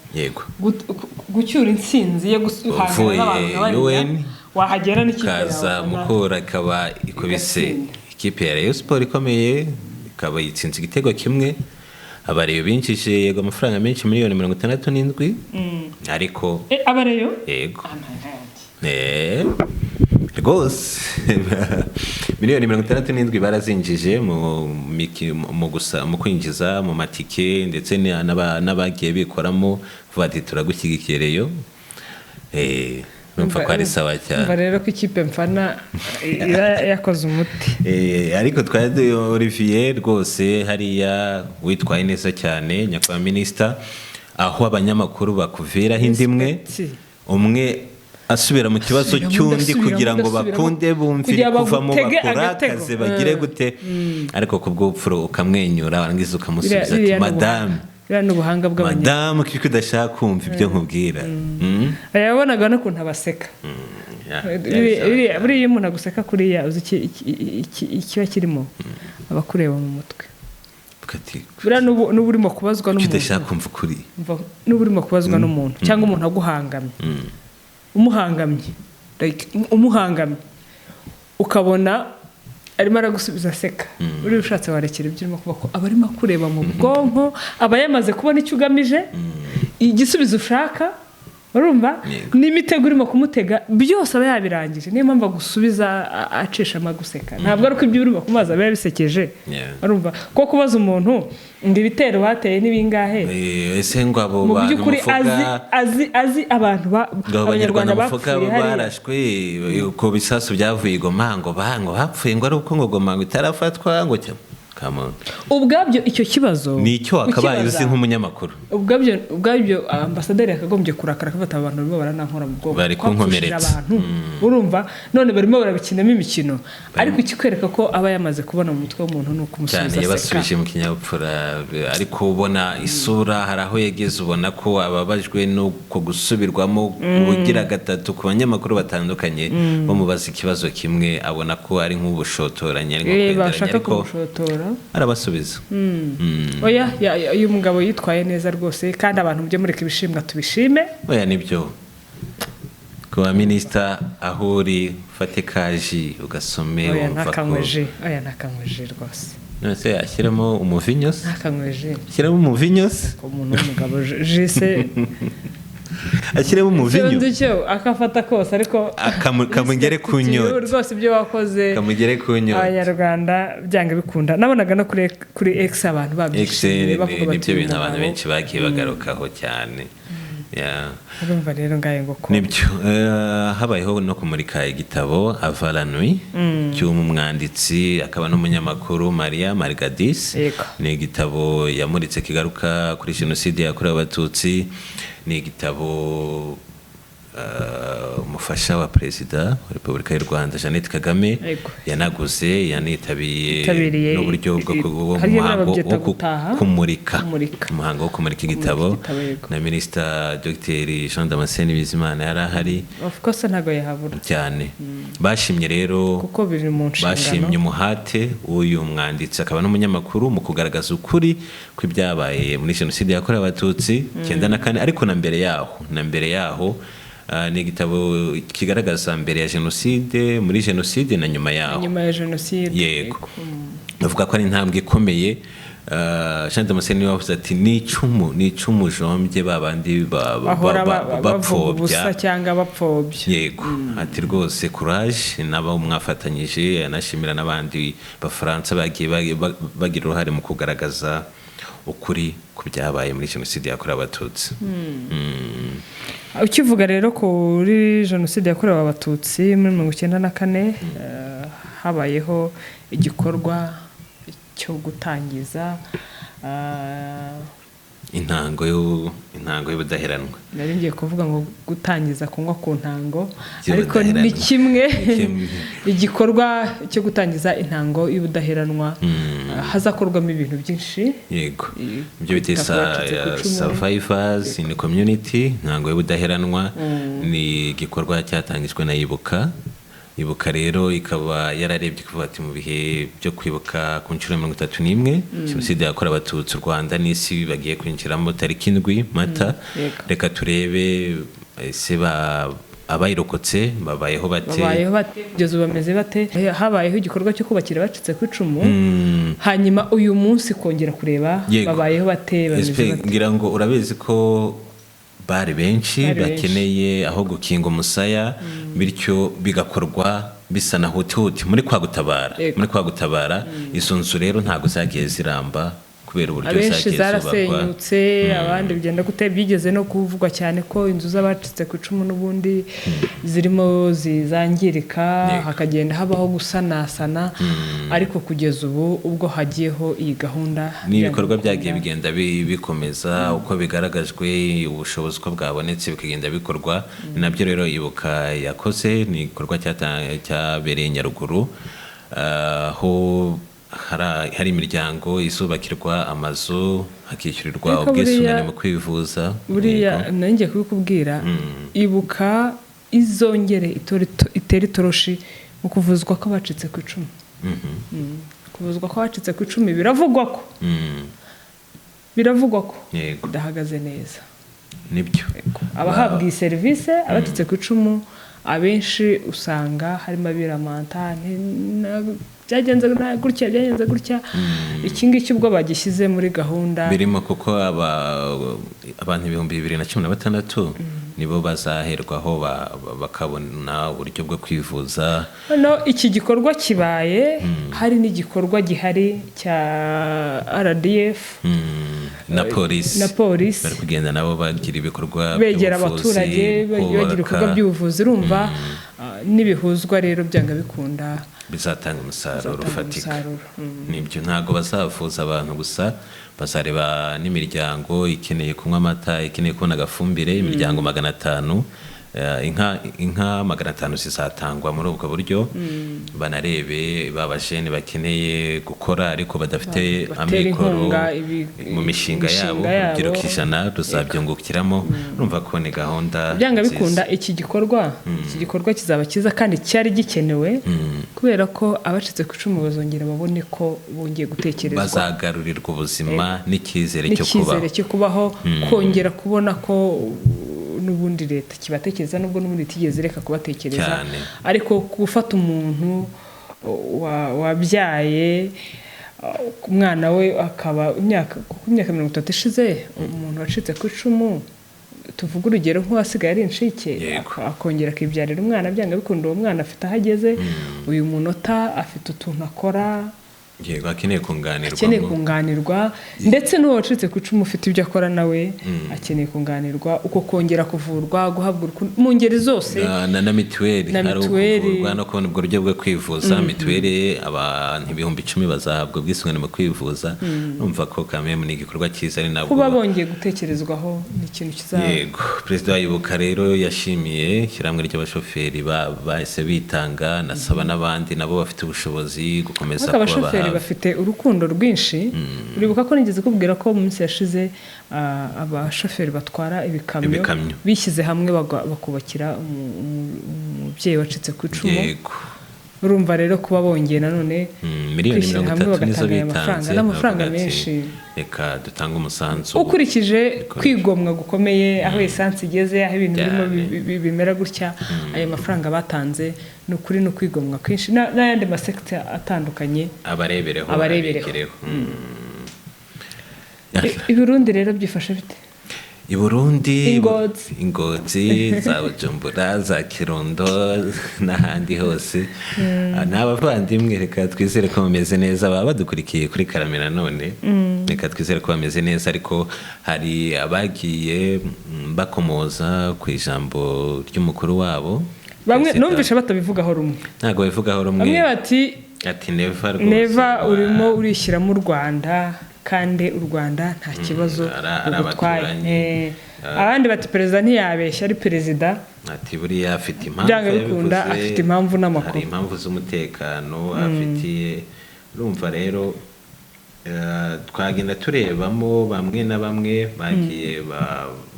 Gucyura intsinzi yo guhangana Uvuye n'abantu nka bariya, UN, wahagera n'ikipe yawe kaza ukabona Mukura ikaba ikubise igatsinda. Ikipe ya Rayon Sport ikomeye, ikaba yitsinze igitego kimwe. Abareyo binjije, yego, amafaranga menshi, miliyoni 67, ariko Abareyo? Yego. Amahanga yanjye. Rwose miliyoni 67 barazinjije mu gusa mu kwinjiza mu matike, ndetse n'abagiye bikoramo vuba ati turagushyigikiye Rayon. Numva ko ari sawa cyane. Umva rero ko ikipe mfana iba yakoze umuti. Ariko twari Olivier rwose hariya witwaye neza cyane, nyakubahwa minisita, aho abanyamakuru bakuviraho indi imwe, Respect. umwe asubira mu kibazo Asubiramo, cy'undi ndasubiramo, kugira ngo ndasubiramo. bakunde bumvire Kugira kuvamo, bagutege bakurakaze, agatego. bagire gute, ariko ku bw'ubupfura ukamwenyura, warangiza ukamusubiza ati Biriya ni madamu, biriya ni ubuhanga bw'abanya madamu, kuko udashaka kumva ibyo nkubwira. Yabonaga n'ukuntu abaseka. Yeah, Buriya iyo umuntu aguseka kuriya, uzi ikiba kirimo, aba akureba mu mutwe. Ati, Buriya n'ubu urimo kubazwa kuki n'umuntu, udashaka kumva ukuri? Umva, n'ubu urimo kubazwa n'umuntu cyangwa umuntu aguhangamye, umuhangamye, like, umuhangamye ukabona arimo aragusubiza aseka, uriya ushatse warekera ibyo urimo kuba, ko aba arimo akureba mu bwonko, aba yamaze kubona icyo ugamije, igisubizo ushaka, urumva? Yego. N'imitego urimo kumutega byose aba yabirangije. Niyo mpamvu agusubiza acishamo aguseka. Ntabwo ari uko ibyo urimo kumubaza biba bisekeje. Urumva ko kubaza umuntu ngo ibitero bateye ni bingahe, Ese ngo abo mu bantu by'ukuri azi muvuga, azi abantu ngo abanyarwanda Abanyarwanda muvuga bapfuye hariya. barashwe ku bisasu byavuye i Goma, ngo ngo bapfuye ngo ari uko ngo Goma ngo itarafatwa, ngo come on. Ubwabyo icyo kibazo Ni icyo wakabaye uzi ukibaza, nk'umunyamakuru. Ubwabyo ambasaderi yakagombye kurakara, akafata abantu barimo baranankora mu bwonko, Bari twapfushije kunkomeretsa. abantu, urumva? None barimo barabikinamo imikino. Ariko ikikwereka ko aba yamaze kubona mu mutwe w'umuntu ni Cyane. ukumusubiza aseka. Yabasubije mu kinyabupfura, ariko ubona isura hari aho yageze, ubona ko ababajwe n'uko gusubirwamo ubugira gatatu ku banyamakuru batandukanye bamubaza ikibazo kimwe, abona ko ari nk'ubushotoranyi, ari nko kwenderanya, Bashaka ariko kumushotora. arabasubiza. Oya, uyu mugabo yitwaye neza rwose, kandi abantu mujye mureka ibishimwa tubishime. Oya, nibyo. Kuba minisita, aho uri ufate kaji ugasome, Oya, wumva ko ntakanywe ji. Oya, ntakanywe ji rwose. None se ashyiramo umuvinyo se? Ntakanywe ji. Ashyiramo umuvinyo se? Ko umuntu w'umugabo ji se? Ashyiremo umuvinyo. Icyo cyo akafata kose, ariko Kamugere ku nyota. Rwose ibyo wakoze, Kamugere ku nyota. Abanyarwanda byanga bikunda, nabonaga no kuri X abantu X babyishimiye, bavuga bati nibyo bintu abantu "Uyu mugabo." benshi bagiye bagarukaho cyane. Yeah. Urumva rero, ngaye ngo ko Nibyo. Habayeho no kumurika igitabo Avant la nuit cy'umwanditsi akaba n'umunyamakuru Maria Margadis. Ni igitabo yamuritse kigaruka kuri jenoside yakorewe Abatutsi. Ni igitabo umufasha wa Perezida wa Repubulika y'u Rwanda Jeannette Kagame yanaguze, yanitabiye Yitabiriye n'uburyo bwo hariya muhango babyita wo gutaha? kumurika, Kumurika. umuhango wo kumurika igitabo. Igitabo, yego. Na Minisita Dr Jean Damascene Bizimana yari ahari. Of course, ntabwo yahabura. Cyane. Bashimye rero, Kuko biri mu nshingano. bashimye umuhate w'uyu mwanditsi akaba n'umunyamakuru mu kugaragaza ukuri kw'ibyabaye muri jenoside yakorewe Abatutsi 94, ariko na mbere yaho. Ni igitabo kigaragaza mbere ya jenoside, muri jenoside na nyuma yaho. Nyuma ya jenoside. Yego. Bavuga ko ari intambwe ikomeye. Jean Damascene niwe wavuze ati ni icumu, ni icumu jombye ba bandi Bahora bavuga ubusa bapfobya cyangwa bapfobya. Yego, ati rwose courage nabo mwafatanyije. Anashimira n'abandi Bafaransa bagiye bagira uruhare mu kugaragaza ukuri ku byabaye muri jenoside yakorewe Abatutsi. Ukivuga rero kuri jenoside yakorewe Abatutsi muri 94, habayeho igikorwa cyo gutangiza Intango y'ubudaheranwa. Nari ngiye kuvuga ngo gutangiza kunywa ku ntango, ariko Y'ubudaheranwa. ni kimwe. Ni kimwe. Igikorwa cyo gutangiza intango y'ubudaheranwa, hazakorwamo ibintu byinshi. Yego, ibyo bita kwita ku bacitse ku icumu. Survivors in Community, intango y'ubudaheranwa, ni igikorwa cyatangijwe na Ibuka. Ibuka rero ikaba yararebye kuvuga ati mu bihe byo kwibuka ku nshuro ya 31 Jenoside yakorewe Abatutsi, u Rwanda n'isi bagiye kwinjiramo tariki 7 Mata, reka turebe ese abayirokotse babayeho bate, babayeho bate, kugeza ubu bameze bate. Habayeho igikorwa cyo kubakira abacitse ku icumu, hanyuma uyu munsi kongera kureba babayeho bate, bameze SP, bate. Ngira ngo urabizi ko bari benshi Bari benshi. bakeneye aho gukinga umusaya, bityo bigakorwa bisa na huti muri kwa gutabara. Muri kwa gutabara izo nzu rero ntabwo zagiye ziramba kubera uburyo Abenshi zagiye zubakwa. zarasenyutse, abandi bigenda gute. Byigeze no kuvugwa cyane ko inzu z'abacitse ku icumu n'ubundi zirimo zizangirika, hakagenda habaho gusanasana, ariko kugeza ubu ubwo hagiyeho iyi gahunda n'ibikorwa byanga byagiye bikunda. bigenda bikomeza uko bigaragajwe, ubushobozi uko bwabonetse bikagenda bikorwa. Ni nabyo rero Ibuka yakoze. Ni igikorwa cyabereye Nyaruguru, aho hari imiryango izubakirwa amazu, hakishyurirwa Ariko ubwisungane mu kwivuza. Buriya nari ngiye kubikubwira, Ibuka izongere itere itoroshi mu kuvuzwa kw'abacitse ku icumu. Kuvuzwa kw'abacitse ku icumu biravugwa ko biravugwa ko bidahagaze neza. Nibyo. Abahabwa iyi serivisi, abacitse ku icumu abenshi usanga harimo abiramanta, byagenze gutya, byagenze gutya. Iki ngiki ubwo bagishyize muri gahunda birimo, kuko abantu 2016 nibo bazaherwaho bakabona uburyo bwo kwivuza. Noneho iki gikorwa kibaye hari n'igikorwa gihari cya RDF Na polisi na polisi bari kugenda nabo bagira ibikorwa begera by'ubuvuzi, abaturage, bagira kubaka. ibikorwa by'ubuvuzi. Urumva, n'ibihuzwa rero byanga bikunda bizatanga umusaruro bizatanga ufatika. umusaruro. Nibyo, ntabwo bazavuza abantu gusa, bazareba n'imiryango ikeneye kunywa amata, ikeneye kubona agafumbire. Imiryango 500, inka 500 zizatangwa muri ubwo buryo. Banarebe ba bajene bakeneye gukora ariko badafite Batera amikoro inkunga mu mishinga yabo, imishinga yabo. Urubyiruko 100 ruzabyungukiramo. Urumva ko ni gahunda Byanga nziza. bikunda iki gikorwa kizaba cyiza kandi cyari gikenewe, kubera ko abacitse ku icumu bazongera babone ko bongeye gutekerezwa, bazagarurirwa ubuzima n'icyizere cyo kubaho. N'icyizere cyo kubaho, kongera kubona ko n'ubundi leta kibatekereza, nubwo n'ubundi itigeze ireka kubatekereza, ariko gufata umuntu wabyaye umwana we akaba kuko imyaka 30 ishize, umuntu wacitse ku icumu, tuvuge urugero nk'uwasigaye ari incike, akongera akibyarira umwana, byanga bikunda uwo mwana afite aho ageze uyu munota, afite utuntu akora, Yego, akeneye kunganirwa. Akeneye kunganirwa, ndetse n'uwo wacitse ku icumu ufite ibyo akora nawe akeneye kunganirwa, uko kongera kuvurwa, guhabwa urukundo mu ngeri zose. Na mituweli. Na Hari mituweli. ukuvurwa no kubona ubwo buryo bwo kwivuza, mituweli, abantu 10,000 bazahabwa ubwisungane mu kwivuza. Urumva ko kameme ni igikorwa cyiza, ari nabwo Kuba bongeye gutekerezwaho ni ikintu kizaba. Yego, perezida wa Ibuka rero yashimiye ishyirahamwe ry'abashoferi bahise bitanga, nasaba n'abandi nabo bafite ubushobozi gukomeza Ariko kubaba abashoferi hafi. bafite urukundo rwinshi. Uribuka ko nigeze kubwira ko mu minsi yashize, abashoferi batwara ibikamyo Ibikamyo. bishyize hamwe bakubakira umubyeyi wacitse ku icumu. Urumva rero kuba bongeye nanone Miliyoni kwishyira mirongo hamwe itatu nizo bagatanga aya mafaranga, bitanze, ni amafaranga bavuga ati, menshi. Reka dutange umusanzu Ukurikije Bikoresho. kwigomwa gukomeye, aho esansi igeze, aho ibintu birimo bimera gutya, ayo mafaranga batanze ni ukuri ni ukwigomwa kwinshi, n'ayandi masekita atandukanye abarebereho, Abarebereho. abigireho. I Burundi rero byifashe bite? I Burundi, Ingozi. Ingozi za Bujumbura, za Kirundo n'ahandi hose. Ni abavandimwe, reka twizere ko bameze neza, baba badukurikiye kuri Karame none, reka twizere ko bameze neza. Ariko hari abagiye bakomoza ku ijambo ry'umukuru wabo, Bamwe Perezida. numvishe batabivugaho rumwe. Ntabwo babivugaho rumwe. Bamwe bati Ati Neva rwose Neva, urimo urishyiramo u Rwanda. kandi u Rwanda nta kibazo ari rugutwaye. abaturanyi. Abandi bati perezida ntiyabeshya ari perezida. Ati buriya afite impamvu Byanga bikunda, yabivuze, afite impamvu n'amakuru. Hari impamvu z'umutekano afitiye. Urumva rero, twagenda turebamo bamwe na bamwe bagiye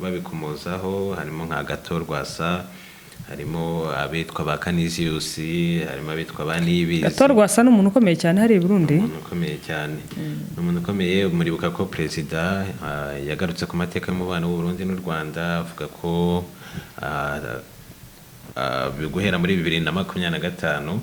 babikomozaho, harimo nka Gato Rwasa, harimo abitwa ba Kaniziyusi, harimo abitwa ba Niyibizi. Gato Rwasa ni umuntu ukomeye cyane hariya i Burundi. Umuntu ukomeye cyane, ni umuntu ukomeye. Muribuka ko perezida yagarutse ku mateka y'umubano w'u Burundi n'u Rwanda, avuga ko guhera muri 2025,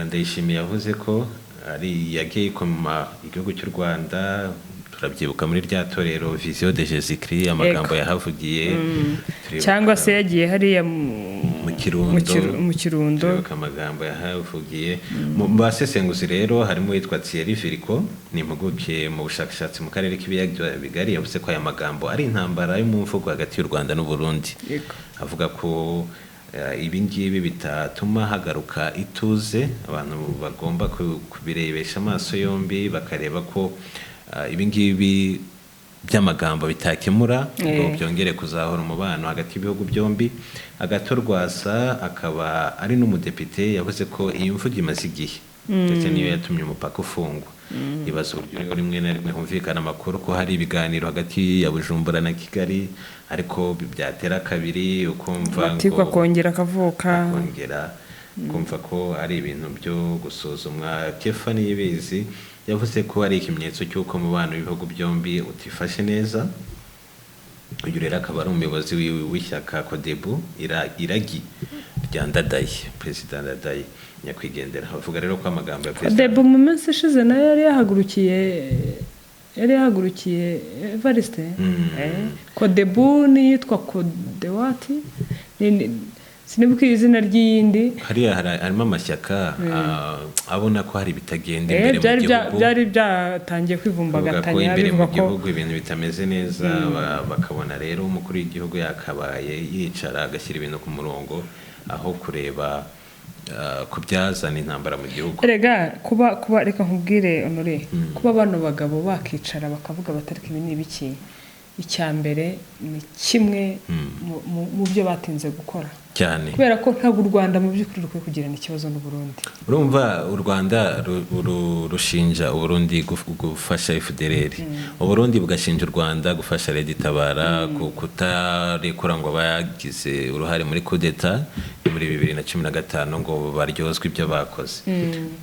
Ndayishimiye yavuze ko ari yagiye ikoma igihugu cy'u Rwanda. Turabyibuka muri rya torero Vision de Jésus Christ, amagambo yahavugiye. Turibuka Cyangwa se yagiye hariya mu Kirundo. Mu Kirundo. Turibuka amagambo yahavugiye. Mu basesenguzi rero harimo uwitwa Thierry Viriko, ni impuguke mu bushakashatsi mu karere k'Ibiyaga Bigari, yavuze ko aya magambo ari intambara yo mu mvugo hagati y'u Rwanda n'u Burundi. Avuga ko ibi ngibi bitatuma hagaruka ituze, abantu bagomba kubirebesha amaso yombi, bakareba ko ibi ngibi by'amagambo bitakemura ngo byongere kuzahura umubano hagati y'ibihugu byombi. Agathon Rwasa akaba ari n'umudepite, yavuze ko iyi mvugo imaze igihe, ndetse niyo yatumye umupaka ufungwa. Ibaza uburyo rimwe na rimwe humvikana amakuru ko hari ibiganiro hagati ya Bujumbura na Kigali, ariko byatera kabiri ukumva Amatiku ngo akongera akavuka. Akongera kumva ko ari ibintu byo gusuzumwa. Kefa Niyibizi yavuze ko ari ikimenyetso cy'uko umubano w'ibihugu byombi utifashe neza. Uyu rero akaba ari umuyobozi w'ishyaka Kodebu, Iragi rya Ndadaye, Perezida Ndadaye nyakwigendera. Bavuga rero ko amagambo ya perezida Debo mu minsi ishize nayo yari yahagurukiye Evariste. Kodebu n'iyitwa Kodewati, sinibuka izina ry'iyindi. Hariya harimo amashyaka abona ko hari ibitagenda imbere mu gihugu. Byari byatangiye Bavuga ko kwivumbagatanya, imbere mu bivuga ko gihugu ibintu bitameze neza, bakabona rero umukuru w'igihugu yakabaye yicara agashyira ibintu ku murongo aho kureba kubyazana intambara mu gihugu. Erega kuba, reka nkubwire Honore, kuba bano bagabo bakicara bakavuga batariko ibi ni ibiki, icya mbere ni kimwe mu byo batinze gukora, Cyane. kubera ko ntabwo u Rwanda mu by'ukuri rukwiye kugirana ikibazo n'u Burundi. Urumva, u Rwanda rushinja Uburundi gufasha FDLR, Uburundi bugashinja u Rwanda gufasha Red Tabara, kutarekura ngo bagize uruhare muri kudeta muri 2015 ngo baryozwe ibyo bakoze.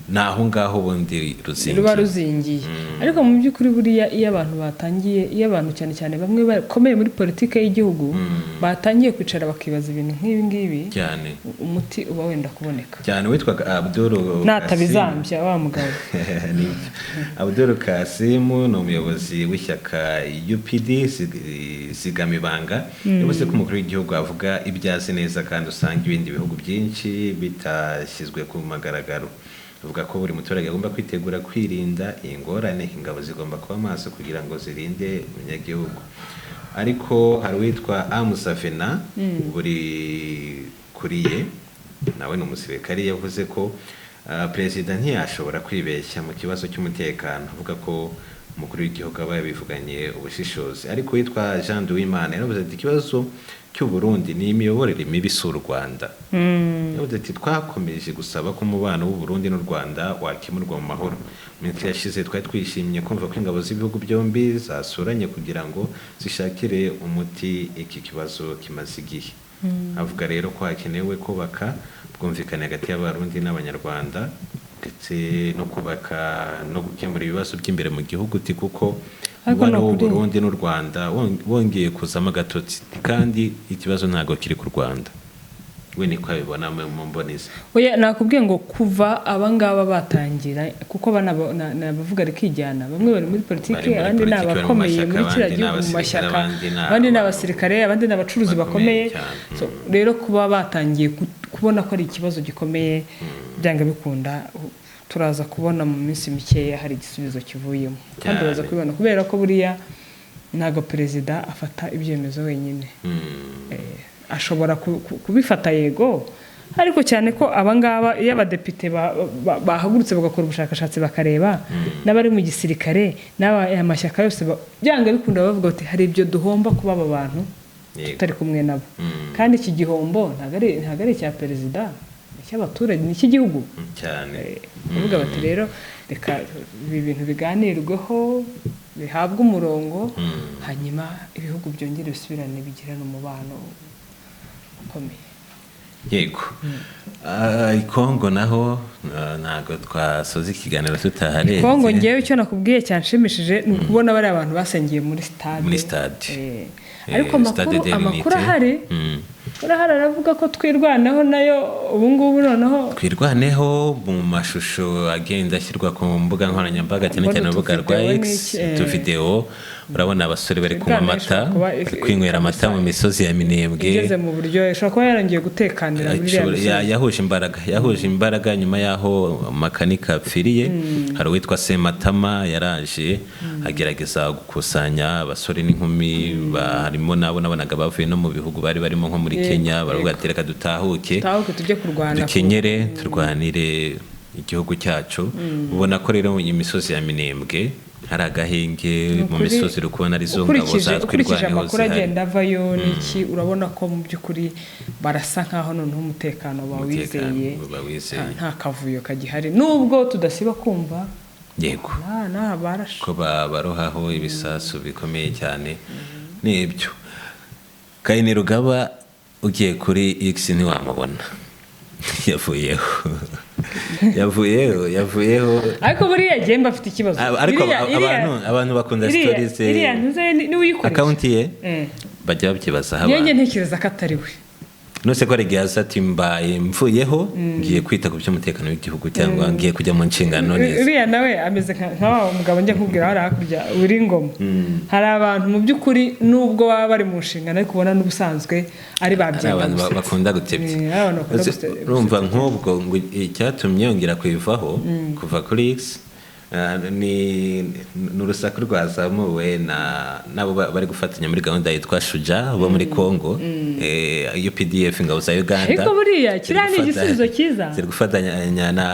Ni aho ngaho ubundi ruzingiye. Ruba ruzingiye, ariko mu by'ukuri buriya iyo abantu batangiye, iyo abantu cyane cyane bamwe bakomeye muri politiki y'igihugu batangiye kwicara bakibaza ibintu nk'ibi ngibi, Cyane. umuti uba wenda kuboneka. Cyane. Witwaga Abdul Natabizambya wa mugabo. Nibyo. Abdul Kasimu ni umuyobozi w'ishyaka UPD Zigamibanga, yavuze ko umukuru w'igihugu avuga ibyo azi neza kandi usanga ibindi bihugu byinshi bitashyizwe ku magaragaro. Avuga ko buri muturage agomba kwitegura kwirinda iyi ngorane, ingabo zigomba kuba maso kugira ngo zirinde umunyagihugu. Ariko hari uwitwa Amusavena buri kuriye, nawe ni umusirikari, yavuze ko perezida ntiyashobora kwibeshya mu kibazo cy'umutekano, avuga ko umukuru w'igihugu aba yabivuganye ubushishozi. Ariko uwitwa Jean Duwimana yaravuze ati ikibazo cy'u Burundi ni imiyoborere mibi, si u Rwanda. Yavuze ati twakomeje gusaba ko umubano w'u Burundi n'u Rwanda wakemurwa mu mahoro. Mu minsi yashize twari twishimye kumva ko ingabo z'ibihugu byombi zasuranye kugira ngo zishakire umuti iki kibazo kimaze igihe. Avuga rero ko hakenewe kubaka ubwumvikane hagati y'Abarundi n'Abanyarwanda, ndetse no kubaka no gukemura ibibazo by'imbere mu gihugu, uti kuko Ariko umubano ni w'u ukuri. Burundi n'u Rwanda wongeye kuzamo agatotsi, kandi ikibazo ntabwo kiri ku Rwanda. We niko abibona mu mboni ze. Oya, nakubwiye ngo kuva abangaba batangira, kuko ni abavuga rikijyana, bamwe bari muri politiki, Bari muri abandi ni politiki, bari mu abakomeye mashyaka, muri kiriya abandi ni gihugu mu abasirikare, mashyaka, abandi ni abandi ni abantu abasirikare, abandi ni abacuruzi bakomeye bakomeye. Cyane. So, rero kuba batangiye kubona ko ari ikibazo gikomeye, byanga bikunda turaza kubona mu minsi mikeya hari igisubizo kivuyemo, kandi Cyane. baza kubibona, kubera ko buriya ntabwo perezida afata ibyemezo wenyine. Ashobora kubifata yego, Ariko cyane ko abangaba, iyo abadepite bahagurutse bagakora ubushakashatsi, bakareba n'abari mu gisirikare n'aba aya mashyaka yose, byanga bikunda bavuga bati: "Hari ibyo duhomba kuba aba bantu tutari kumwe nabo." Kandi iki gihombo ntabwo ari icya perezida, ni icy'abaturage, ni icy'igihugu. Cyane. Bavuga bati: "Rero reka ibi bintu biganirweho, bihabwe umurongo, hanyuma ibihugu byongere bisubirane, bigirane umubano ukomeye." Yego. I Kongo naho ntabwo twasoza ikiganiro tutaharenze. Kongo, ngewe icyo nakubwiye cyanshimishije ni ukubona bariya abantu basengeye muri stade. Muri stade. Ariko Stade amakuru de amakuru l'Unité. ahari urahari aravuga ko Twirwaneho nayo ubu ngubu noneho Twirwaneho mu mashusho agenda ashyirwa ku mbuga nkoranyambaga, cyane Mbona cyane urubuga rwa utuvidewo X, n'iki, utuvidewo, urabona abasore bari kunywa Twirwaneho amata, ishobora kuba bari kwinywera amata mu misozi ya Minembwe. Igeze mu buryo ishobora kuba yarangiye gutekanira muri iriya misozi. Yahuje imbaraga nyuma y'aho Makanika apfiriye. Hari uwitwa Sematama yaraje agerageza gukusanya abasore n'inkumi, harimo n'abo nabonaga bavuye no mu bihugu bari barimo nko muri Kenya, baravuga ati: "Reka dutahuke, Tahuke tujye kurwana." dukenyere turwanire igihugu cyacu." Ubona ko rero imisozi ya Minembwe hari agahenge, mu misozi uri kubona arizo ngabo Ukurikije za ukurikije Twirwaneho amakuru zihari. agenda avayo n'iki, urabona ko mu by'ukuri barasa nkaho noneho umutekano bawizeye. Umutekano bawizeye. Nta kavuyo kagihari, nubwo tudasiba kumva n'aha barashe. Ko barohaho ibisasu bikomeye cyane. Nibyo, Kainerugaba ugiye kuri X ntiwamubona, yavuyeho, yavuyeho, yavuyeho. Ariko buriya gemba afite ikibazo. Ariko Iriya abantu bakunda stories ze. Iriya ntuze niwe uyikoresha. Account ye bajya babyibazaho Njye abantu. ntekereza ko atari we. Nose ko hari igihe aza ati: "Mbaye mvuyeho, ngiye kwita ku by'umutekano w'igihugu," cyangwa "ngiye kujya mu nshingano neza." Uriya nawe ameze nka wa mugabo njya nkubwira hariya hakurya uri ngoma. Hari abantu mu by'ukuri nubwo baba bari mu nshingano, ariko ubona n'ubusanzwe ari ba Hari abantu gusetsa. bakunda gutebya. Hari abantu bakunda Urumva nk'ubwo ngo icyatumye yongera kuyivaho, kuva kuri X, ni urusaku rwazamuwe na nabo bari gufatanya muri gahunda yitwa Shuja bo muri Congo, UPDF, ingabo za Uganda. Ariko buriya kiriya ni igisubizo cyiza. Ziri gufatanya na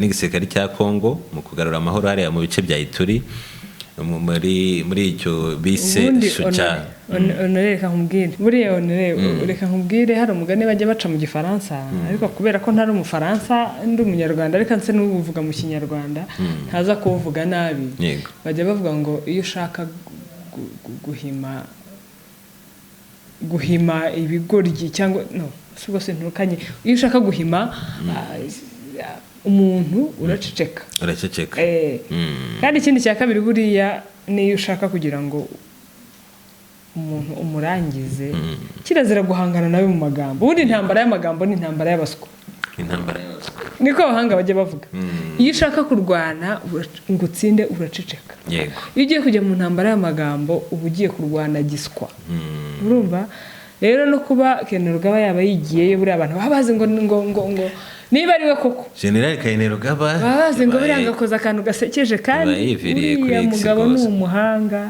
n'igisirikare cya Congo mu kugarura amahoro hariya mu bice bya Ituri, muri icyo bise Ubundi Shuja. Honore, reka nkubwire, buriya Honore, reka nkubwire, hari umugani bajya baca mu Gifaransa, ariko kubera ko ntari Umufaransa, ndi Umunyarwanda, ariko nse n'ubuvuga mu Kinyarwanda ntaza kuwuvuga nabi. Bajya bavuga ngo iyo ushaka guhima ibigoryi, cyangwa no si ubwo sintukanye, iyo ushaka guhima umuntu uraceceka. Uraceceka. Kandi ikindi cya kabiri, buriya niyo ushaka kugira ngo umuntu umurangize, kirazira guhangana nawe mu magambo. Ubundi intambara y'amagambo ni intambara y'abaswa. Intambara y'abaswa. Niko abahanga bajya bavuga. Iyo ushaka kurwana ngo utsinde, uraceceka. Iyo ugiye kujya mu ntambara y'amagambo, uba ugiye kurwana giswa. Urumva rero, no kuba Kainerugaba yaba yigiyeyo, buriya abantu baba bazi ngo niba ari we koko, General Kainerugaba baba bazi ngo buriya ngakoze akantu gasekeje, kandi yabaye yiviriye kuri uriya X mugabo ni rwose. umuhanga.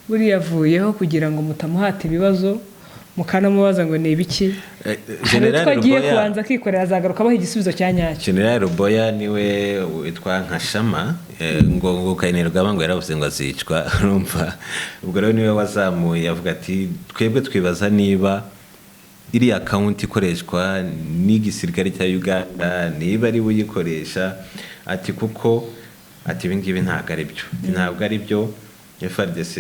Buriya avuyeho kugira ngo mutamuhata ibibazo, mukanamubaza ngo ni ibiki. Hari General utwo agiye Ruboya kubanza akikorera, azagaruka abaha igisubizo cya nyacyo. General Ruboya niwe witwa Nkashama, ngo Kainerugaba ngo yaravuze ngo azicwa. Urumva ubwo rero niwe wazamuye avuga ati: "Twebwe twibaza niba iriya account ikoreshwa n'igisirikare cya Uganda, niba ari we uyikoresha," ati kuko ati: "Ibi ngibi ntabwo ari byo." Ati: "Ntabwo ari byo." FARDC,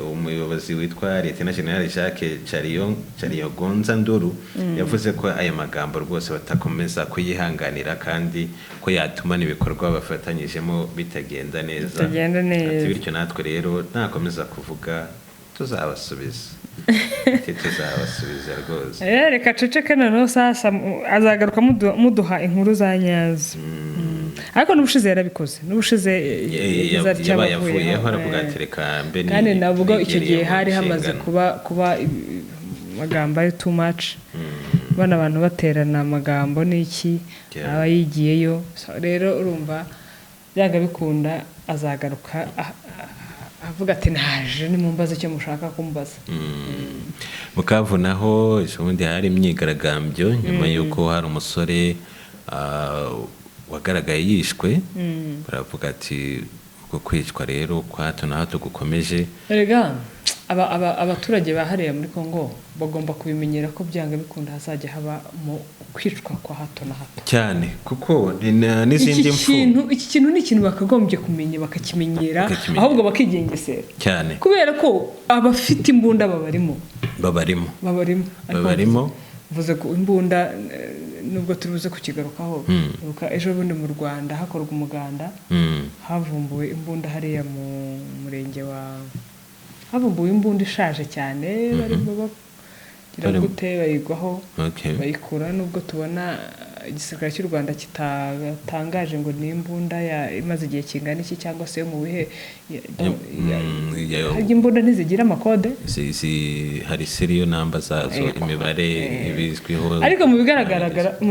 umuyobozi witwa Lieutenant General Jacques Chariyo Gonza Nduru yavuze ko ayo magambo rwose batakomeza kuyihanganira, kandi ko yatuma n'ibikorwa bafatanyijemo bitagenda neza. Bitagenda neza. Ati: "Bityo natwe rero nakomeza kuvuga tuzabasubiza." Ati: "Tuzabasubiza rwose." Reka ceceke noneho sasa, azagaruka muduha inkuru za nyazo. Ariko n'ubushize yarabikoze, n'ubushize yagize atya Yabaye abavuyeho. avuyeho aravuga ati: "Reka mbe Kandi nabwo icyo nigiriye gihe mu hari hamaze nshingano." kuba amagambo ari too much, bano abantu baterana amagambo n'iki, aba yigiyeyo. So, rero urumva byanga bikunda azagaruka. Aravuga ati naje nimumbaze icyo mushaka kumbaza. Bukavu naho ejo bundi hari imyigaragambyo nyuma y'uko hari umusore wagaragaye yishwe. Baravuga ati uko kwicwa rero kwa hato na hato gukomeje. Erega abaturage ba hariya muri Congo bagomba kubimenyera ko byanga bikunda hazajya haba mu kwicwa kwa hato na hato. Cyane, kuko ni n'izindi Iki mfu. kintu, iki kintu ni ikintu bakagombye kumenya, bakakimenyera, Bakakimenyera. ahubwo bakigengesera, Cyane. kubera ko abafite imbunda babarimo. Babarimo. Babarimo. Ariko Babarimo. mvuze ko imbunda, nubwo turi buze kukigarukaho, ibuka ejo bundi mu Rwanda hakorwa umuganda, havumbuwe imbunda hariya mu murenge wa, havumbuwe imbunda ishaje cyane, barimo bagira gute, bayigwaho, bayikura, nubwo tubona igisirikare cy'u Rwanda kitatangaje ngo ni imbunda imaze igihe kingana iki cyangwa se yo mu bihe harya imbunda ntizigira amakode? Hari serial number zazo, imibare ibizwiho. Ariko mu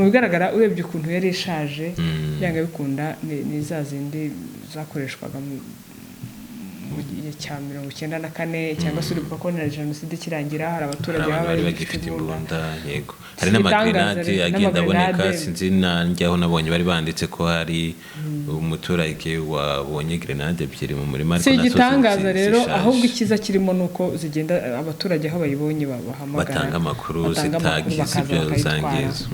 bigaragara urebye ukuntu yari ishaje, byanga bikunda ni za zindi zakoreshwaga mu gihe cya 94, cyangwa se uribuka ko na jenoside ikirangira hari abaturage Hari abantu baba bari bagifite bagifite imbunda. imbunda, yego. Hari Si n'amagrenade ibitangaza rero, agenda aboneka. n'amagrenade. Sinzi nanjye aho nabonye bari banditse ko hari umuturage wabonye grenade ebyiri mu murima, Si ariko nazo igitangaza rero, zishaje. ahubwo icyiza kirimo ni uko zigenda, abaturage aho bayibonye bahamagara, Batanga amakuru, batanga amakuru, zitagize bakaza ibyo bakayitwara. zangiza.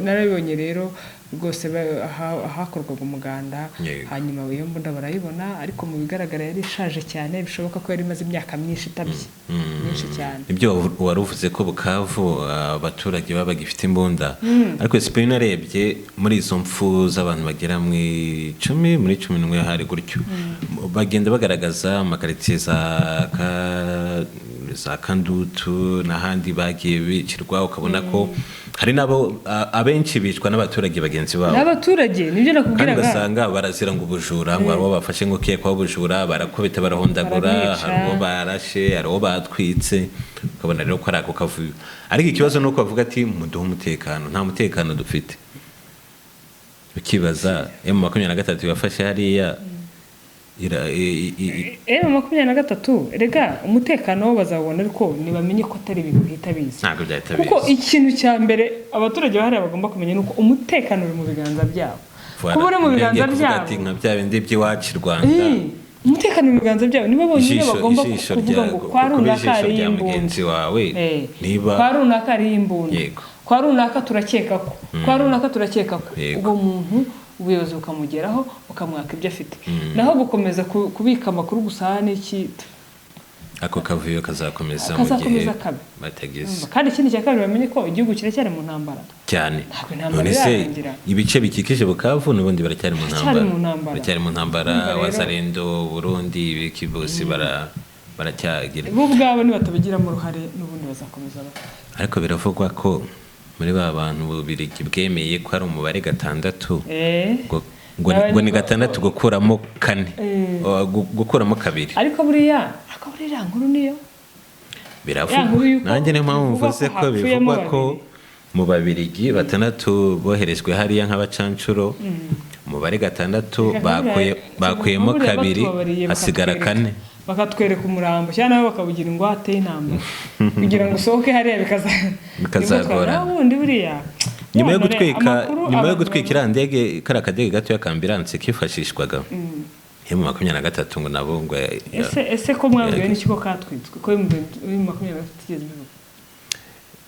Narabibonye rero rwose, ahakorwaga umuganda, hanyuma iyo mbunda barayibona, ariko mu bigaragara yari ishaje cyane, bishoboka ko yari imaze imyaka myinshi itabye, myinshi cyane. Ibyo wari uvuze ko Bukavu abaturage baba bagifite imbunda, ariko sipeni narebye muri izo mfu z'abantu bagera mu 10, muri 11 hari gutyo, bagenda bagaragaza amakaritsiye za Kandutu n'ahandi bagiye bicirwa, ukabona ko hari n'abo abenshi bicwa n'abaturage bagenzi babo. N'abaturage, nibyo Kandi nakubwiraga. ugasanga barazira ngo ubujura, ngo hari uwo bafashe ngo ukekwaho ubujura, barakubita, barahondagura, Barabica. hari uwo barashe, hari uwo batwitse, ukabona rero ko ari ako kavuyo. Ariko ikibazo ni uko bavuga ati muduhe umutekano, nta mutekano dufite. Ukibaza M23 yafashe hariya M23, rega umutekano wo bazawubona, ariko ntibamenye ko atari ibintu bihita biza. Ntabwo byahita Kuko biza. ikintu cya mbere abaturage bahariya bagomba kumenya ni uko umutekano uri mu biganza byabo. Voilà. Kuba uri mu Ngiye biganza kuvuga byabo, ati nka bya bindi by'iwacu i Rwanda, umutekano mu biganza byabo, nibo bonyine ijisho bagomba ijisho kuvuga rya ngo kwa kuba runaka ijisho hariyo rya imbunda. mugenzi wawe, niba Kwa runaka hariyo imbunda, kwa runaka turakeka ko, kwa runaka turakeka ko, uwo muntu ubuyobozi bukamugeraho, bukamwaka ibyo afite. Naho gukomeza kubika amakuru gusa n'iki, Ako kavuyo kazakomeza mu gihe Kazakomeza kabe. batageze. Kandi ikindi cya kabiri, bamenye ko igihugu kiracyari mu ntambara. Cyane. Ntabwo intambara None se irarangira. ibice bikikije Bukavu n'ubundi baracyari mu Baracyari ntambara. mu ntambara. Baracyari mu ntambara. Urumva rero- Wazalendo, Burundi, ibiki, bose baracyagira. Bo ubwabo nibatabigiramo uruhare n'ubundi bazakomeza Ariko biravugwa ko muri ba bantu Bubirigi bwemeye ko ari umubare gatandatu, ngo ni gatandatu gukuramo kane, gukuramo kabiri. Ariko buriya iriya nkuru niyo Biravugwa. Ya nkuru y'uko Nanjye niyo mpamvu bivugwa mvuze ko ko hapfuyemo bivugwa ko babiri. mu Babirigi batandatu boherejwe hariya nk'abacancuro, umubare gatandatu, Reka bakuyemo buriya kabiri, batubabariye, hasigara kane. Bakatwereka umurambo, cyangwa nabo bakawugira ingwate y'intambara kugira ngo usohoke hariya Bikazagorana. Naho ubundi buriya Nyuma yo none gutwika, amakuru nyuma yo abantu gutwika iriya ndege, kariya kadege gatoya ka ambulance kifashishwaga M23, ngo nabo ngo Ese ko mwabwiwe n'iki ko katwitswe, ko M23 itigeze ibivuga?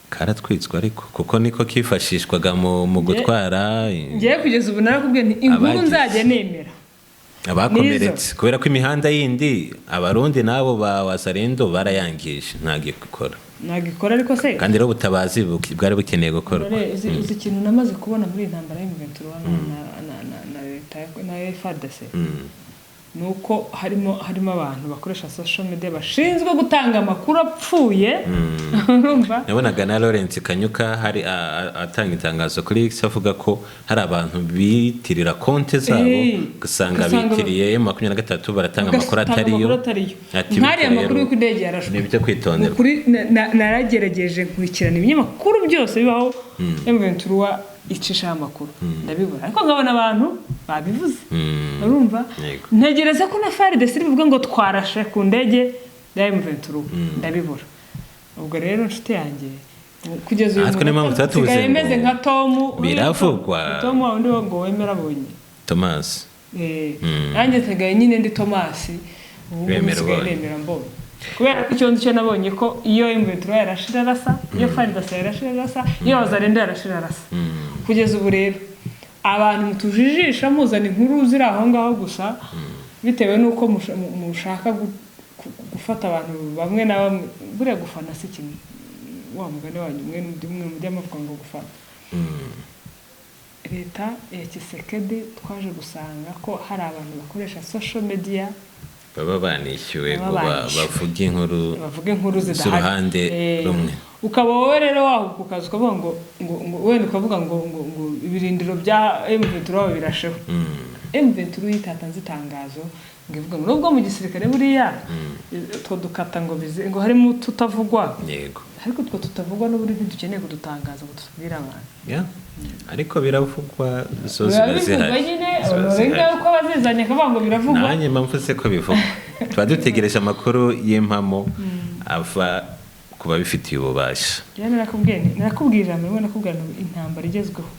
Karatwitswe ariko kuko niko kifashishwaga mu gutwara Ngewe kugeza ubu narakubwiye nti inkuru Abagize. nzajya nemera abakomeretse, kubera ko imihanda yindi Abarundi n'abo ba Wazalendo barayangije, ntabwo ikora. Ntabwo ikora, ariko se Kandi rero ubutabazi bwari bukeneye gukorwa. Dore, uzi ikintu namaze kubona muri iyi ntambara y'M23 na leta na FARDC, ni uko harimo abantu bakoresha social media bashinzwe gutanga amakuru apfuye, urumva? Nabonaga na Lawrence Kanyuka hari atanga itangazo kuri X avuga ko hari abantu bitirira konte zabo, ugasanga bitiriye M23, baratanga amakuru Bagatanga atariyo. amakuru atariyo. Ati Nk'ariya bityo makuru rero y'uko indege yarashwe, ni ibyo kwitonderwa. Ukuri naragerageje nkurikirana ibinyamakuru byose bibaho M23 icishaho amakuru, ndabibura, ariko nkabona abantu Babivuze. Mm. Urumva? Yego. Ntegereza ko na FARDC bivuga ngo twarashe ku ndege ya M23, ndabibura. Ubwo rero, nshuti yanjye, kugeza uyu Natwe niyo mpamvu tuba tuvuze nsigaye ngo meze nka Tomu. biravugwa. Tomu wa wundi ngo wemera abonye. Thomas. Nanjye nsigaye nyine ndi Tomasi ubu ngubu. Wemera Nsigaye ubonye. nemera mbonye, kubera ko icyo nzi cyo nabonye ko iyo M23 yarashira arasa, iyo FARDC yarashira arasa, iyo Wazalendo yarashira arasa. Kugeza ubu rero, abantu mutujijisha muzana inkuru ziri aho ngaho gusa bitewe n'uko mushaka gufata abantu bamwe na bamwe. Buriya gufana si kimwe, wa mugani wanyu mwe mwe mujya muvuga ngo gufana leta ya Tshisekedi. Twaje gusanga ko hari abantu bakoresha social media baba banishyuwe Baba ngo banishyuwe. bavuge inkuru bavuga inkuru zidahari z'uruhande rumwe. Ukaba wowe rero wahubuka ukaza ukavuga ngo wenda ukavuga ngo ibirindiro bya M23 birasheho. M23 yitatanze itangazo ngo ivuga ngo nubwo mu gisirikare buriya utwo dukata ngo bize ngo harimo tutavugwa, ariko utwo tutavugwa n'ubundi ntidukeneye kudutangaza ngo tubwire abantu. Yeah. Ariko biravugwa zo Biba ziba bivugwa zihari. nyine. Ziba Abantu zihari. barenga uko bazizanye akavuga ngo biravugwa. Nanjye mpamvu se ko bivugwa, tuba dutegereje amakuru y'impamo ava ku babifitiye ububasha. Njyewe narakubwiye narakubwira ijambo rimwe, nakubwira ngo intambara igezweho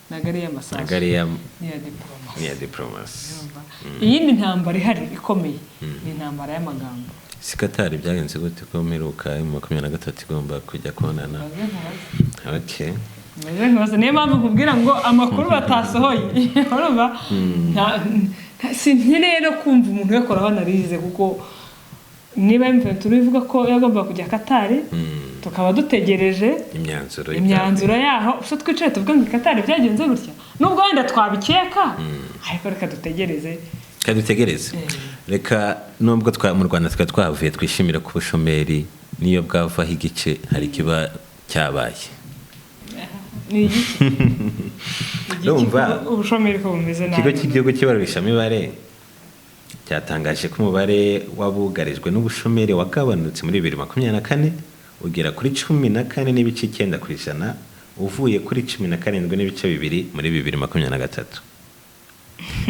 ntabwo ari iy'amasasu, Ntabwo ari iya ni iya diporomasi. Ni iya diporomasi. Urumva? Iyindi ntambara ihari ikomeye ni intambara y'amagambo. Si Katari byagenze gute ko mperuka M23 igomba kujya kubonana? Mbaze nkubaze. Okay. Mbaze nkubaze. Niyo mpamvu nkubwira ngo amakuru batasohoye, urumva, sinkeneye no kumva umuntu uyakoraho analyse, kuko niba M23 ivuga ko yagombaga kujya Katari, tukaba dutegereje imyanzuro. Imyanzuro yaho, so twicaye tuvuga ngo i Katari byagenze gutya, nubwo wenda twabikeka, ariko reka dutegereze. Reka dutegereze. Reka nubwo mu Rwanda twari twahavuye, twishimire ko ubushomeri niyo bwavaho igice hari ikiba cyabaye. Ni igiki? Igiki? Urumva? Ubushomeri ko bumeze nabi. Ikigo cy'Igihugu cy'ibarurishamibare cyatangaje ko umubare w'abugarijwe n'ubushomeri wagabanutse muri 2024, ugera kuri 14.9%, uvuye kuri 17.2 muri 2023,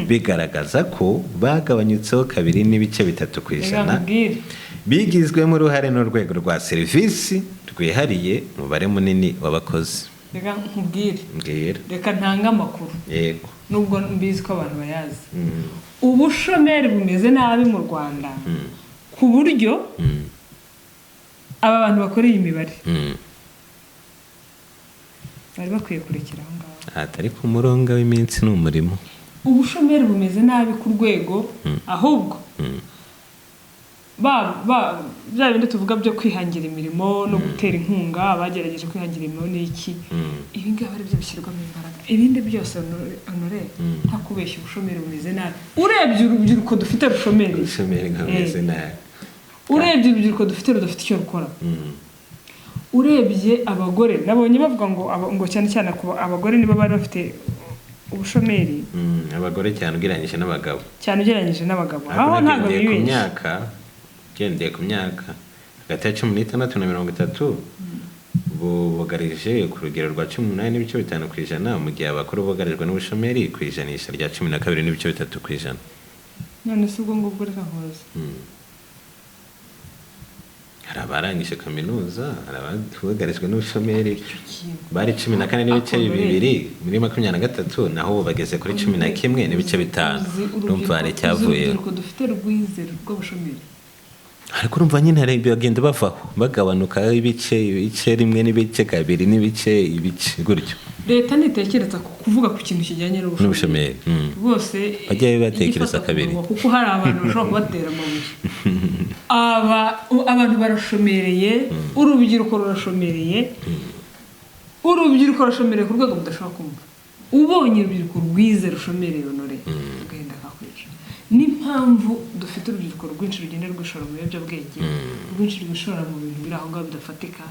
bigaragaza ko bagabanyutseho 2.3 ku Reka ijana, nkubwire. bigizwemo uruhare n'urwego rwa serivisi rwihariye umubare munini w'abakozi. Reka nkubwire. Mbwira. Reka ntange amakuru. Yego. Nubwo mbizi ko abantu bayazi, ubushomeri bumeze nabi mu Rwanda ku buryo aba bantu bakora iyi mibare bari bakwiye kurekera aho ngaho. Atari ku murongo w'iminsi ni umurimo. Ubushomeri bumeze nabi ku rwego ahubwo ba ba bya bindi tuvuga byo kwihangira imirimo no gutera inkunga abagerageje kwihangira imirimo ni iki, ibi ngibi ari byo bishyirwamo imbaraga. Ibindi byose, Honore, nta kubeshya, ubushomeri bumeze nabi. Urebye urubyiruko dufite rushomeri, Ubushomeri bumeze nabi. Urebye urubyiruko dufite rudafite icyo rukora, urebye abagore, nabonye bavuga ngo ngo cyane cyane ku abagore nibo bari bafite ubushomeri. Abagore cyane ugereranyije n'abagabo. Cyane ugereranyije n'abagabo. Ariko Aho ntabwo nagendeye ku bibeshye. myaka, ugendeye ku myaka hagati ya 16 na 30, bugarije ku rugero rwa 18.5%, mu gihe abakuru bugarijwe n'ubushomeri ku ijanisha rya 12.3%. None se ubwo ngubwo, reka nkubaze. Hari abarangije kaminuza, hari abugarijwe n'ubushomeri Icyo kintu bari 14.2 Akomeye. muri 23, naho ubu bageze kuri 11.5. Uzi Urumva hari uzi icyavuyeho. urubyiruko dufite rwize rw'ubushomeri. Ariko urumva nyine hari bagenda bavaho bagabanuka ibice ibice, rimwe n'ibice kabiri n'ibice ibice gutyo. Leta ntitekereza ku kuvuga ku kintu kijyanye n'ubushomeri N'ubushomeri. Rwose Bajye batekereza ijye ifata ku kabiri. munwa, kuko hari abantu bashobora kubatera amabuye. Aba abantu barashomereye, urubyiruko rurashomereye, urubyiruko rurashomereye ku rwego mudashobora kumva. Ubonye urubyiruko rwize rushomereye, Honore, agahinda kakwica. N'impamvu dufite urubyiruko rwinshi rugenda rwishora mu biyobyabwenge, rwinshi rwishora mu bintu biri aho ngaho bidafatika,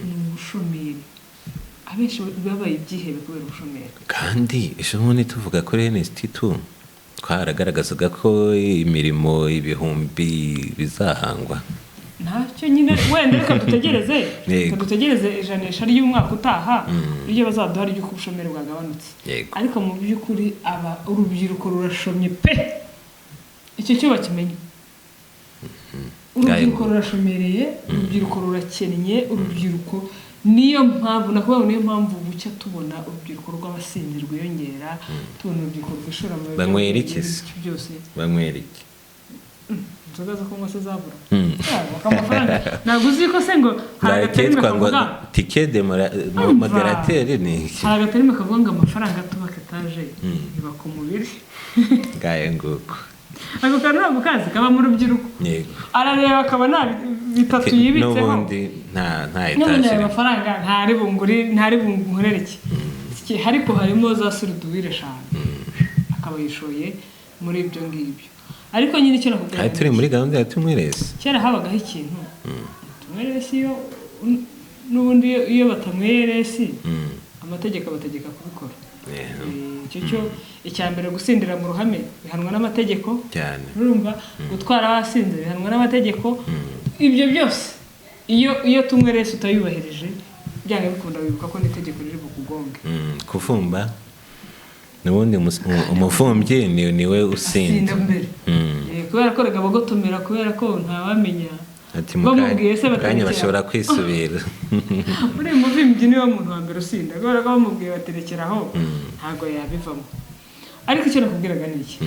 ni ubushomeri. Abenshi babaye ibyihebe kubera ubushomeri. Kandi ejo bundi tuvuga kuri NST2 twaragaragazaga ko imirimo ibihumbi bizahangwa. Ntacyo nyine, wenda reka dutegereze. Yego. Reka dutegereze ijanisha ry'umwaka utaha, iryo bazaduha ry'uko ubushomeri bwagabanutse. Ariko mu by'ukuri aba urubyiruko rurashomye pe, icyo cyo bakimenye. Urubyiruko rurashomereye, urubyiruko rurakennye, urubyiruko, niyo mpamvu nakuvuga ngo niyo mpamvu bucya tubona urubyiruko rw'abasinzi rwiyongera, tubona urubyiruko rwishora mu Banywera iki se? biyobyabwenge byose. Banywera iki? Inzoga zo kunywa se zabura? Yaba, amafaranga ntabwo uzi ko se ngo hari agaterime Kitwa ngo kavuga tike de Umva. modérateur ni iki? Hari agaterime kavuga ngo amafaranga atubaka etaje yubaka umubiri. Ngayo nguko. Ako kantu ntabwo kazi kaba mu rubyiruko. Arareba akaba nta bitatu yibitseho. N'ubundi nta n'ubundi etaje ayo irimo. Mafaranga ntari bunguri, ntari bunkorere iki, ariko harimo za suruduwire eshanu, akaba yishoye muri ibyo ngibyo. Ariko nyine icyo nakubwira Hari turi muri gahunda ya tunyweresi. Kera habagaho ikintu tunyweresi, iyo n'ubundi iyo batanyweye resi, amategeko abategeka kubikora. Icyo cyo icya mbere, gusindira mu ruhame bihanwa n'amategeko. Urumva, gutwara wasinze bihanwa n'amategeko. Ibyo byose iyo tunyweresi utayubahirije, byanga bikunda wibuka ko n'itegeko riri bukugonge. Kuvumba n'ubundi umuvumbyi niwe asinda usinda mbere. Kubera ko rega bagotomera, kubera ko ntawamenya. Ati Bamubwiye se mu kanya baterekera. bashobora kwisubira. Uriya muvimbyi niwe muntu wa mbere usinda, kubera ko bamubwiye baterekeraho, ntabwo yabivamo. Ariko icyo nakubwiraga ni iki: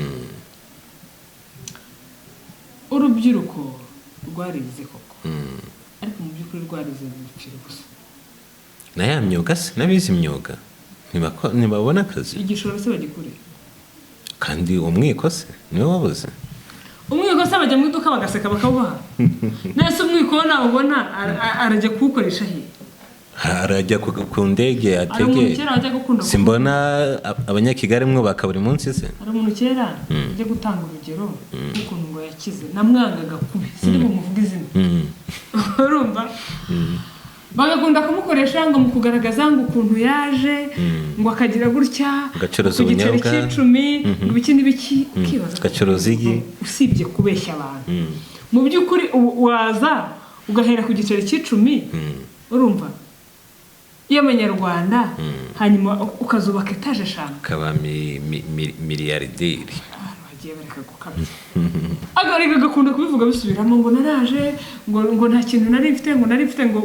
urubyiruko rwarize koko, ariko mu by'ukuri rwarize bipfira ubusa. Na ya myuga se, n'abize imyuga ntibabona akazi. Igishoro se bagikure? Kandi umwiko se niwe wabuze? Umwiko se bajya mu iduka bagaseka bakawubaha? Nese umwiko wo nawubona arajya kuwukoresha he? Arajya ku ndege Hari umuntu atege. kera wajyaga ukunda Simbona abanyakigali mwubaka buri munsi se? Hari umuntu kera ujya gutanga urugero rw'ukuntu ngo yakize, namwangaga kubi, sindi bumuvuge izina. Urumva, bagakunda kumukoresha ngo mu kugaragaza ngo ukuntu yaje ngo akagira gutya Agacuruza ku giceri ubunyobwa. cy'icumi, ngo ibiki n'ibiki, ukibaza Agacuruza igi. Usibye kubeshya abantu, mu by'ukuri ubu waza ugahera ku giceri cy'icumi, urumva, y'amanyarwanda, hanyuma ukazubaka etaje eshanu, Akaba miliyarderi. Abantu bagiye bareka gukabya. Agarega agakunda kubivuga bisubiramo ngo naraje ngo nta kintu nari mfite, ngo nari mfite ngo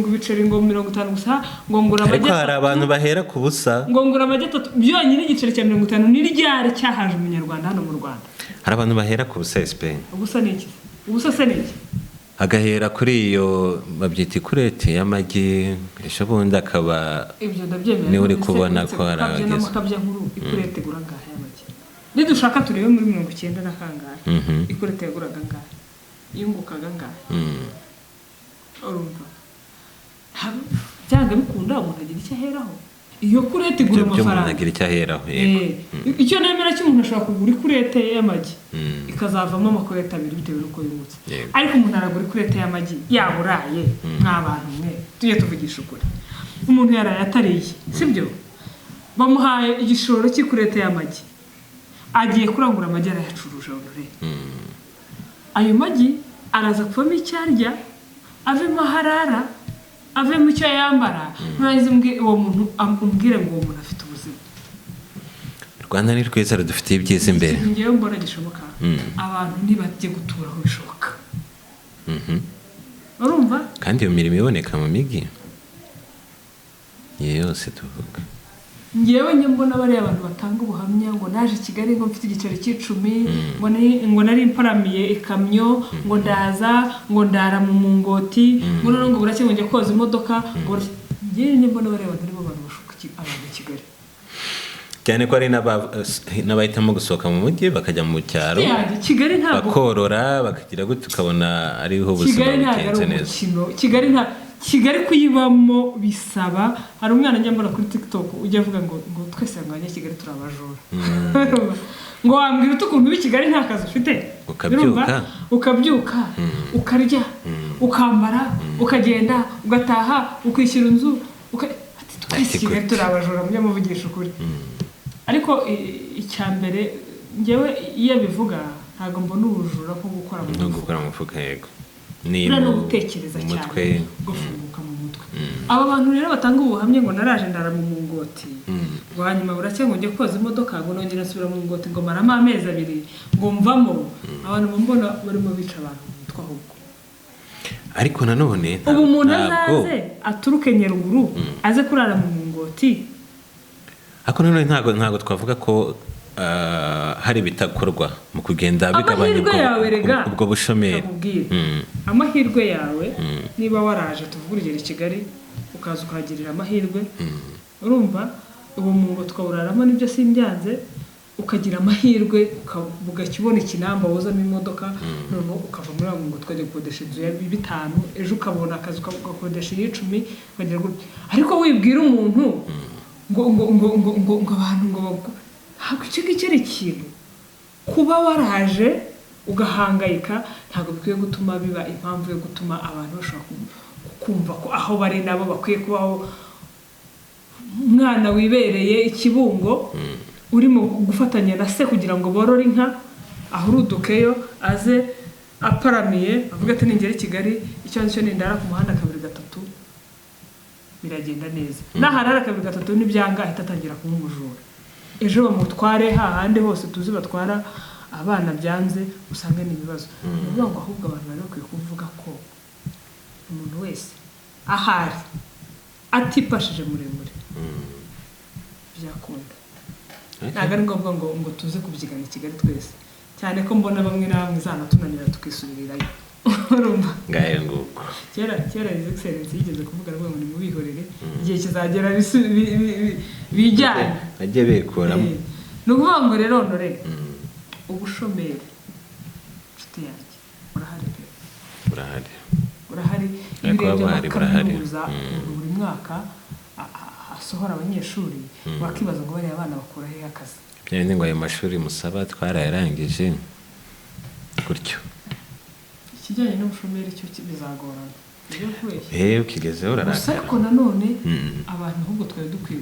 ibiceri ngo 50 gusa, ngo ngura amagi Ariko hari atatu, abantu bahera ku busa. ngo ngura amagi atatu byonyine. Igiceri cya 50 ni ryari cyahaje umunyarwanda hano mu Rwanda? Hari abantu bahera ku busa, SP. Ubusa ni iki? Ubusa se ni iki? Agahera kuri iyo babyita ikurete y'amagi, ejo bundi akaba Ibyo ndabyemera. Niwe uri None se kubona uretse ko hari gukabya abageze. n'amakabya nkuru, ikurete igura angahe y'amagi? Nidushaka turebe muri 90 na kangahe, ikurete yaguraga angahe, yungukaga angahe? Urumva, byanga bikunda umuntu agira icyo aheraho. Iyo kurete igura Ibyo byo umuntu amafaranga. agira icyo aheraho, yego. Icyo nemera cy'umuntu ashobora kugura ikurete y'amagi ikazavamo amakurete abiri bitewe n'uko yungutse. Ariko umuntu aragura ikurete y'amagi yaburaye. Mw'abantu mwe, tujye tuvugisha ukuri, umuntu yaraye atariye, sibyo? Bamuhaye igishoro cy'ikurete y'amagi, agiye kurangura amagi, arayacuruje. Honore, ayo magi araza kuvamo icyo arya, avemo aho arara, avemo icyo yambara. Nurangiza uwo muntu umbwire ngo uwo muntu afite ubuzima? U Rwanda ni rwiza, rudufitiye ibyiza imbere. Ikintu ngewe mbona gishoboka, abantu ntibajye gutura aho bishoboka. Urumva? Kandi iyo mirimo iboneka mu mijyi iyo yose tuvuga. Ngewe njye mbona bariya abantu batanga ubuhamya ngo naje i Kigali ngo mfite igiceri cy'icumi, ngo nari mparamiye ikamyo, ngo ndaza ngo ndara mu mungoti, ngo noneho ngo buracye ngo njya koza imodoka, ngo ngewe njye mbona bariya bantu aribo bantu bashuka abantu i Kigali. Cyane ko hari n'abahitamo gusohoka mu mujyi bakajya mu cyaro, Yanjye, Kigali ntabwo bakorora, bakagira gutya, ukabona ariho ubuzima Kigali ntabwo ari bugenze neza. umukino. Kigali nta Kigali kuyibamo bisaba. Hari umwana njya mbona kuri TikTok ujya avuga ngo twese ngo abanyakigali turi abajura, ngo wambwira ute ukuntu uba i Kigali nta kazi ufite? Ukabyuka. Urumva? Ukabyuka, ukarya, ukambara, ukagenda, ugataha, ukishyura inzu, ati twese Ati Kigali gute? turi abajura, mujye muvugisha ukuri. Ariko icya mbere ngewe iyo abivuga, ntabwo mbona ubujura nko gukora mu No mufuka. gukora mu mufuka, yego. Ni Buriya no gutekereza mu cyane, mutwe. ugafunguka mu mutwe. Aba bantu rero batanga ubuhamya ngo naraje ndara mu mungoti, ngo hanyuma buracya ngo njye koza imodoka, ngo nongera nsubira mu mungoti, ngo maramo amezi 2, ngo mvamo. Abantu mbona barimo bica abantu mu mutwe ahubwo. Ariko nanone Ubu umuntu ntabwo azaze aturuke Nyaruguru aze kurara mu mungoti? Ariko nanone ntabwo twavuga ko hari ibitakorwa mu kugenda bigabanya Amahirwe yawe rega, ubwo bushomeri. Nakubwira. Amahirwe yawe, niba waraje, tuvuge urugero, i Kigali, ukaza ukahagirira amahirwe, urumva uwo mungo twawuraramo, nibyo simbyanze, ukagira amahirwe ugacya ubona ikinamba wozamo imodoka, noneho ukava muri wa mungo tukajya gukodesha inzu ya 5, ejo ukabona akazi ugakodesha iy'icumi, ukagira gutya. Ariko wibwira umuntu ngo abantu ngo ntabwo icyo ngicyo ari ikintu. Kuba waraje ugahangayika ntabwo bikwiye gutuma biba impamvu yo gutuma abantu bashobora kumva ko aho bari nabo bakwiye kubaho. Umwana wibereye ikibungo urimo gufatanya na se kugira ngo borore inka, ahurudukeyo aze aparamiye avuga ati: "Ningera i Kigali, icyo nzi cyo nindara ku muhanda kabiri gatatu biragenda neza." Naharara kabiri gatatu nibyanga, ahita atangira kuba umujura, ejo bamutware hahandi hose tuzi batwara abana byanze, usanga ni ibibazo. Ni ukuvuga ngo ahubwo abantu bari bakwiye kuvuga ko umuntu wese ahari atipashije muremure byakunda. Ntabwo ari ngombwa ngo tuze kubyigana i Kigali twese, cyane ko mbona bamwe na bamwe zanatunanira tukisubirirayo, urumva? Ngayo nguko. Kera kera His Excellence yigeze kuvuga, aravuga ngo nimubihorere, igihe kizagera bijyane. Bajye bikuramo. Ni ukuvuga ngo rero nore ubushomeri, inshuti yanjye, burahari pe. Burahari. Burahari. Iyo Ariko urebye buhari, burahari. amakaminuza ukuntu buri mwaka asohora abanyeshuri, wakibaza ngo bariya bana bakura hehe akazi? Bya bindi ngo ayo mashuri musaba twarayarangije gutyo. Ikijyanye n'ubushomeri cyo bizagorana, ibyo kubeshya. Ukigezeho Gusa urarakara. ariko nanone abantu ahubwo twari dukwiye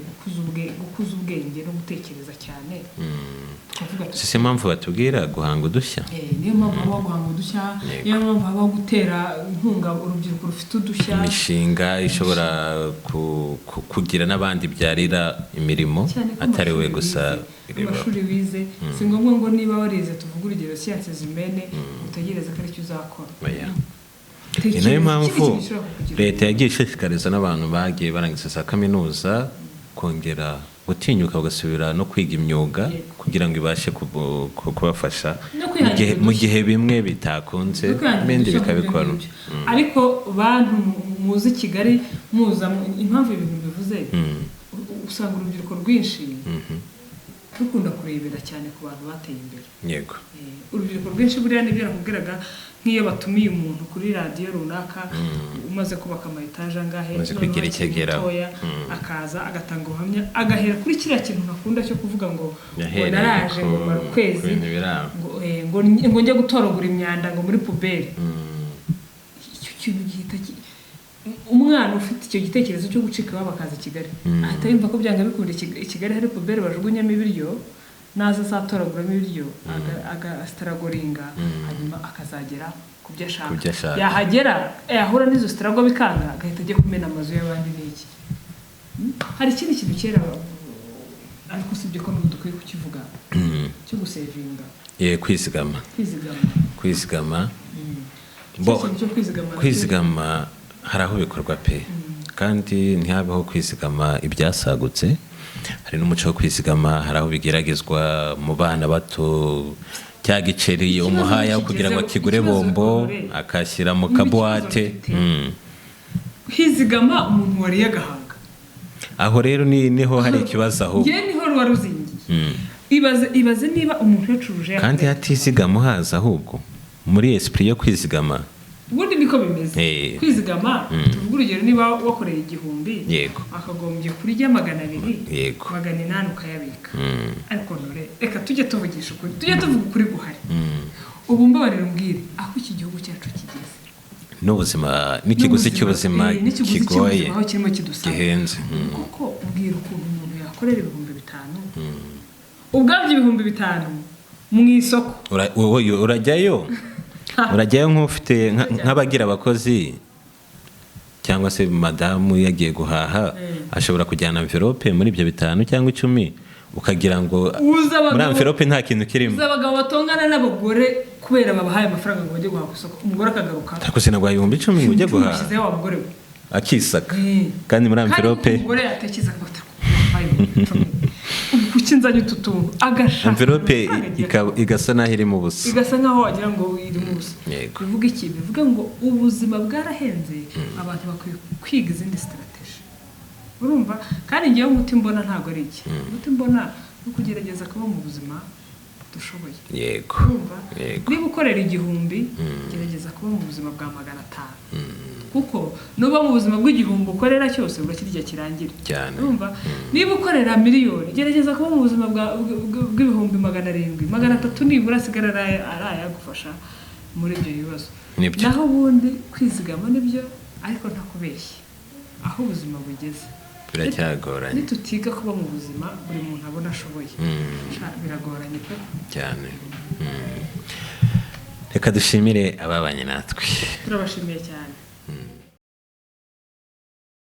gukuza ubwenge no gutekereza cyane, tukavuga tuti Si impamvu batubwira guhanga udushya? Niyo mpamvu habaho guhanga udushya. Niyo mpamvu habaho gutera inkunga urubyiruko rufite udushya. Imishinga ishobora kugira n'abandi byarira imirimo, Cyane ko atari we amashuri gusa wize, bireba. amashuri wize si ngombwa ngo niba warize, tuvuge urugero, sciences humaines, utegereze ko aricyo uzakora. Oya. Ni Tekereza nayo ikindi mpamvu kintu gishobora kukugira. leta yagiye ishishikariza n'abantu bagiye barangiza za kaminuza kongera gutinyuka bagasubira no kwiga imyuga, kugira ngo ibashe kubafasha No mu kwihangira mu udushya. gihe bimwe bitakunze, No kwihangira ibindi udushya bikabikora. nk'ibyo ngibyo. Ariko bantu muzi Kigali, muza impamvu ibintu bivuze, usanga urubyiruko rwinshi rukunda kurebera cyane ku bantu bateye imbere. Urubyiruko rwinshi buriya nibyo nakubwiraga, nk'iyo batumiye umuntu kuri radiyo runaka umaze kubaka ama etaje angahe, Umaze noneho kwigira akiri ikigeraho. mutoya, akaza agatanga ubuhamya, agahera kuri kiriya kintu ntakunda cyo kuvuga ngo Yahereye naraje ngo mara ku ukwezi bintu biri aho. ngo njye gutoragura imyanda ngo muri poubelle. Icyo kintu gihita umwana ufite icyo gitekerezo cyo gucika iwabo akaza i Kigali, ahita yumva ko byanga bikunda i Kigali hari poubelle bajugunyamo ibiryo, naza azatoraguramo ibiryo, agasitaragoringa, hanyuma akazagera ku byo ashaka. Ku byo ashaka. Yahagera, yahura n'izo struggle bikanga, agahita ajya kumena amazu y'abandi n'iki. Hari ikindi kintu kera, ariko usibye ko n'ubu dukwiye kukivuga, cyo gusevinga. Ye, kwizigama. Kwizigama. Kwizigama. Icyo kintu cyo kwizigama nacyo- Kwizigama hari aho bikorwa pe, kandi ntihabeho kwizigama ibyasagutse. Hari n'umuco wo kwizigama, hari aho bigeragezwa mu bana bato, cya giceri Ikibazo umuhaya kugira ngo kigezeho- akigure ikibazo bombo, Honore. akashyira mu Niba ikibazo kabuwate. mfite. Hizigama umuntu wariye agahaga. Aho rero niho hari ikibazo ahubwo. Njyewe niho ruba ruzingiye. Ibaze niba umuntu yacuruje Kandi hatizigama uhaza ahubwo muri esprit yo kwizigama. Ubundi niko bimeze. Kwizigama, tuvuge urugero, niba wakoreye 1000, akagombye kurya 200, 800 ukayabika. Ariko nore reka tujye tuvugisha ukuri, tujye tuvuga ukuri guhari. Ubu mbabarira umbwire aho iki gihugu cyacu kigeze N'ubuzima n'ikiguzi N'ubuzima, cy'ubuzima n'ikiguzi kigoye, cy'ubuzima aho kirimo kidusaba, gihenze. Kuko ubwira ukuntu umuntu yakorera 5000, ubwabyo 5000 mu isoko. Wowe urajyayo. Urajyayo nk'ufite nk'abagira abakozi cyangwa se madamu yagiye guhaha, ashobora kujyana envelope muri ibyo 5 cyangwa 10, ukagira ngo Uzi abagabo- muri envelope nta kintu kirimo. Uzi abagabo batongana n'abagore kubera babahaye amafaranga ngo bajye guhaha ku isoko, umugore akagaruka: "Ariko sinaguhaye 10,000 ngo ujye guhaha?" "Ushyizeho, wa mugore we." Akisaka kandi muri Kandi envelope umugore yatekereza ngo "Wampaye 10,000, ubu kuki nzanye utu tuntu?" Agashaka envelope amafaranga agiye igasa n'aho irimo ubusa. Igasa nkaho wagira ngo irimo ubusa. Bivuga iki? Bivuga ngo ubuzima bwarahenze, abantu bakwiye kwiga izindi strategy, urumva? Kandi ngewe umuti mbona ntabwo ari iki. Umuti mbona ni ukugerageza kuba mu buzima dushoboye. Urumva? Yego. Niba ukorera 1000, gerageza kuba mu buzima bwa 500, kuko nuba mu buzima bw'igihumbi ukorera cyose urakirya kirangire. Urumva? Niba ukorera miliyoni, gerageza kuba mu buzima bw'ibihumbi 700, 300 nibura, asigara ari ayagufasha muri ibyo bibazo. Naho ubundi kwizigama nibyo, ariko ntakubeshye, aho ubuzima bugeze, Biracyagoranye. nitutiga kuba mu buzima buri muntu abona ashoboye, sha, biragoranye pe. Cyane. Reka dushimire ababanye natwe. Turabashimiye cyane.